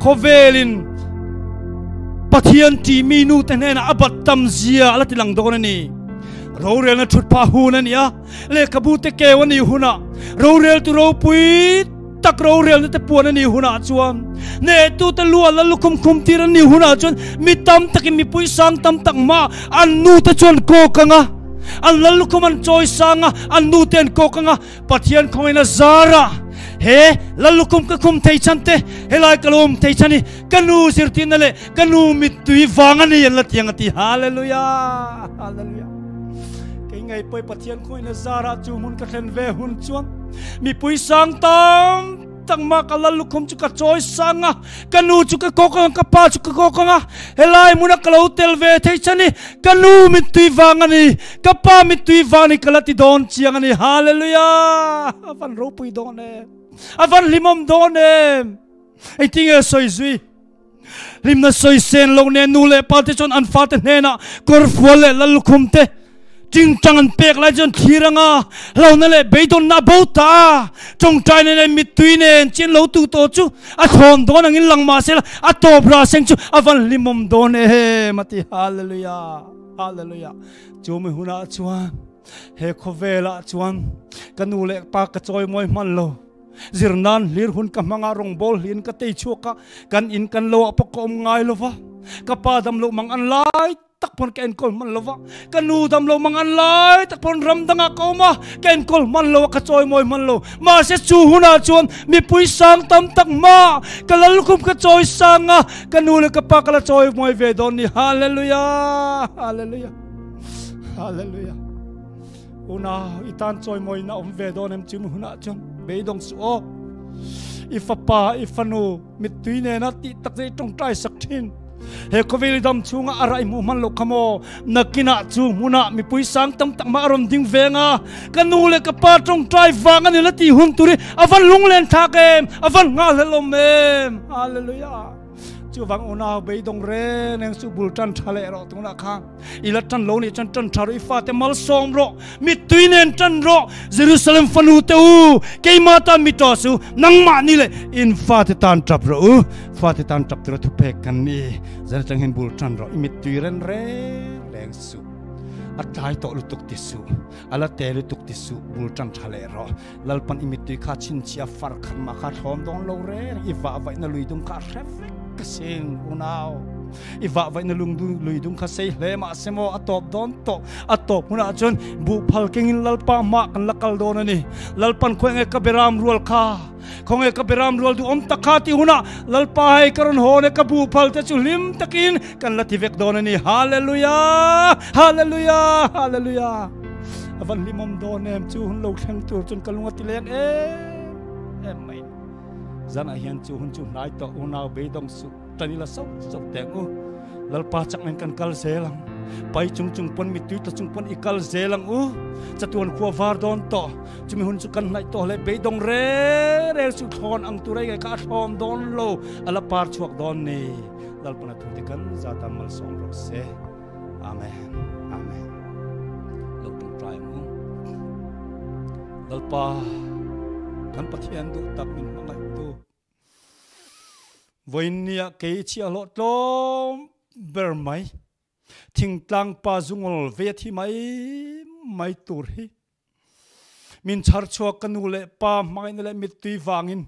khawvelin Pathian tih mi nu te hnenah a bat tam zia a la ti lang dawn a ni. Rorelna thut phah hun a ni a, lehkhabu te keu a nih hunah, roreltu ropui tak rorelna te puan a nih hunah chuan, hnehtu te lu a la lukhum khum tir a nih hunah chuan mi tam takin mipui sang tam tak mah an nu te chuan kawk ang a. An lal lukhum an chawi sang a, an nu te an kawk ang a, Pathian khawngaihna zara he lal lukhum ka khum thei chhan te, helai ka lo awm thei chhan hi ka nu zirtirna leh ka nu mittui vang a ni an la ti ang a ti. Hallelujah! Hallelujah! Kei ngei pawh Pathian khawngaihna zara chu hmun ka thlen ve hun chuan mipui sang tam Tangma ka lal lukhum chu ka chawi sang a, ka nu chu ka kawk ang a, ka pa chu ka kawk ang a, helai hmuna ka lo tel ve thei chhan hi ka nu mittui vang a ni, ka pa mittui vang a ni ka la ti dawn chiang a ni. Hallelujah! A van ropui dawn em! A van hlimawm dawn em! Engtinge sawi zui? Hlimna sawi sen loh nen nu leh pa te chuan an fate hnenah kawrfual leh lal lukhum te tingtang an pek lai chuan thlir anga hlauhna leh beidawnna a bo ta a, tawngtaina leh mittui nen chian lo tu tawh chu a thlawn dawn angin lang mah sela a tawp rah seng chu a van hlimawm dawn em a ti. Hallelujah! Hallelujah! Chu mi hunah chuan he khawvelah chuan ka nu leh pa ka chawimawi hman lo. Zir nan hlir hun ka hmang a, rawngbawl hliin ka tei chhuak a, kan in kan lo ah pawh ka awm ngai lo va, ka pa dam loh mang an lai tak pawn ka enkawl hman lo va, ka nu dam loh mang an lai tak pawn ram dangah ka awm a, ka enkawl hman lo a, ka chawimawi hman lo. Mahse chu hunah chuan mipui sang tam tak hma ka lalkhum ka chawi sang a, ka nu leh ka pa ka la chawimawi ve dawn ni. Hallelujah! Hallelujah! Hallelujah! Unau, i tan chawimawina awm ve dawn em chumi hunah chuan beidawng suh aw. I fapa, i fanu mittui nena tih tak zai tawngtai sak thin. He khawvel i dam chhunga a raih hmuh hman loh kha maw? Nakinah chu hmunah mipui sang tam tak mah a rawn ding veng a, ka nu leh ka pa tawngtai vang a ni la tih hun tur hi a van lunglen thlak em, a van nghahhlelawm em. Hallelujah. Chuvang unau beidawng reng reng chu bul tan tha leh rawh tunah khan. I la tan lo nih chuan tan tha rawh, i fate malsawm rawh, mittui nen tan rawh. Jerusalem fanu te u, keimah tan mi tawh su, nangmah ni leh in fate tan tap rawh u. Fate tan tap tura thupek kan ni. Zan atang hian bul tan rawh, i mittui ren reng reng suh. A tlai tawh lutuk ti suh, a la te lutuk ti suh, bul tan tha leh rawh. Lalpan i mittui kha chhinchhia far khat mah kha thlawm dawn lo reng, i vahvaihna luidung kha a hre vek ka sing unau. I vahvaihna luidung kha sei hle mah se maw a tawp dawn tawh, a tawp hunah chuan buhphal kengin Lalpa hmah kan la kal dawn a ni. Lalpan khawnge ka beram rual kha, khawnge ka beram rual duhawm tak kha tih hunah Lalpa hei ka rawn hawn e, ka buhphal te chu hlim takin kan la ti vek dawn a ni. Hallelujah! Hallelujah! Hallelujah! A van hlimawm dawn em chu hun lo thleng tur chuan ka lung a ti leng em em mai. Zanah hian chu hun chu hnai tawh unau beidawng suh tan ila sauh sauh teng u. Lalpa chak nen kan kal zel ang. Pai chung chung pawn mittui tla chung pawn i kal zel ang u. Chatuan khua var dawn tawh. Chumi hun chu kan hnaih tawh hle beidawng reng reng suh thlawn ang tur ei ngai kha a thlawm dawn lo. A la par chhuak dawn ni. Lalpana thu te kan zatan malsawm rawh se. Amen. Amen. Lo tawngtai ang u. Lalpa, kan Pathian duh tak min hmangaih tu. Vawiin kei chhiah hlawh tlawm ber mai. Thingtlang pa zungol ve thi mai mai tur hi. Min chhar chhuak ka nu leh pa hmangaihna leh mittui vangin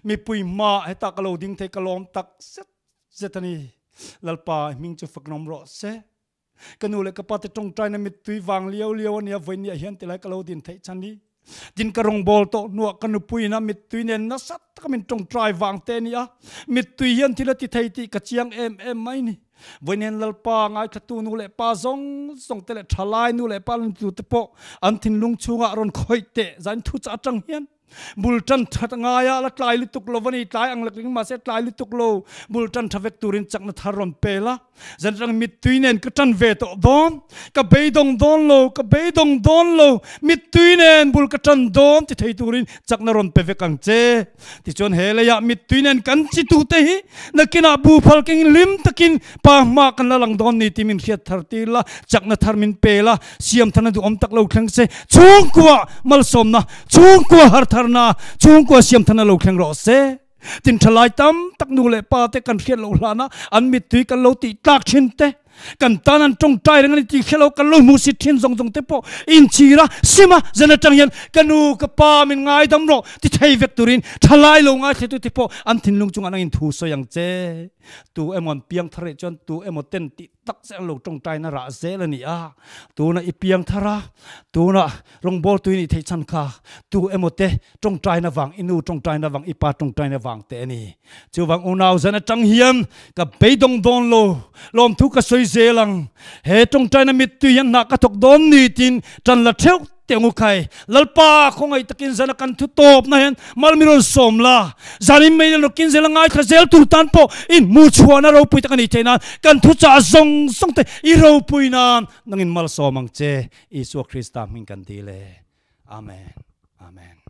mipui hma heta ka lo ding thei ka lawm tak zet zet a ni. Lalpa i hming chu faknawm rawh se. Ka nu leh ka pa te tawngtaina mittui vang liau liau a nia vawinia hian tilai ka lo din theih chan hi. Tin ka rawngbâwl tawh hnuah ka nupuiin a mittui nen nasa taka min tawngtai vang te a ni a, mittui hian thil a ti thei tih ka chiang em em mai ni. Vawiin Lalpa ngaithlatu nu leh pa zawng zawng te leh thalai nu leh pa lantute pawh an thinlung chhungah rawn khawih teh zain thuchah atang hian. Bul tan that ngaia la tlai lutuk lo a ni, tlai ang lek ring mahse tlai lutuk lo. Bul tan tha vek turin chakna thar rawn pe la. Zan atang mittui nen ka tan ve tawh dawn, ka beidawng dawn lo, ka beidawng dawn lo, mittui nen bul ka tan dawn ti thei turin chakna rawn pe vek ang che. Tichuan he leiah mittui nen kan chi tute hi nakinah buhphal keng hlim takin pa hma kan la lang dawn ni tih min hriat thar tir la, chakna thar min pe la, siam tharna duhawm tak lo thleng se, chhungkua malsawmna, chhungkua har tharna, chhungkua siam tharna lo thleng rawh se. Tin thalai tam tak nu leh pa te kan hriat loh hlana an mittui kan lo tih tlak thin te, kan tan an tawngtai reng a ni tih hre lo kan lo hmuh sit thin zawng zawng te pawh inchhir a, sim a, zan atang hian ka nu ka pa min ngaidam rawh ti thei vek turin thalai lo ngaithletu te pawh an thinlung chungah nangin thu sawi ang che. Tu emaw an piang thar rih chuan tu emaw ten tih tak che an lo tawngtaina rah zel a ni a, tuna i piang thar a, tuna rawngbawltu i nih theih chhan kha tu emaw te tawngtaina vang, i nu tawngtaina vang, i pa tawngtaina vang te a ni. Chuvang unau zan atang hian ka beidawng dawn lo, lawmthu ka sawi zel ang, he tawngtaina mittui hian hna ka thawk dawn ni tiin tan la theuh teh ang u khai. Lalpa khawngaih takin zana kan thu tawpna hian mal mi rawn sawm la, zanin mai leh kin zel a ngaithla zel tur tan pawh i hmuh chhuahna ropui tak a nih theih nan kan thuchah zawng zawng te i ropui nan nangin malsawm ang che. Isua Krista hming kan dil e. Amen. Amen.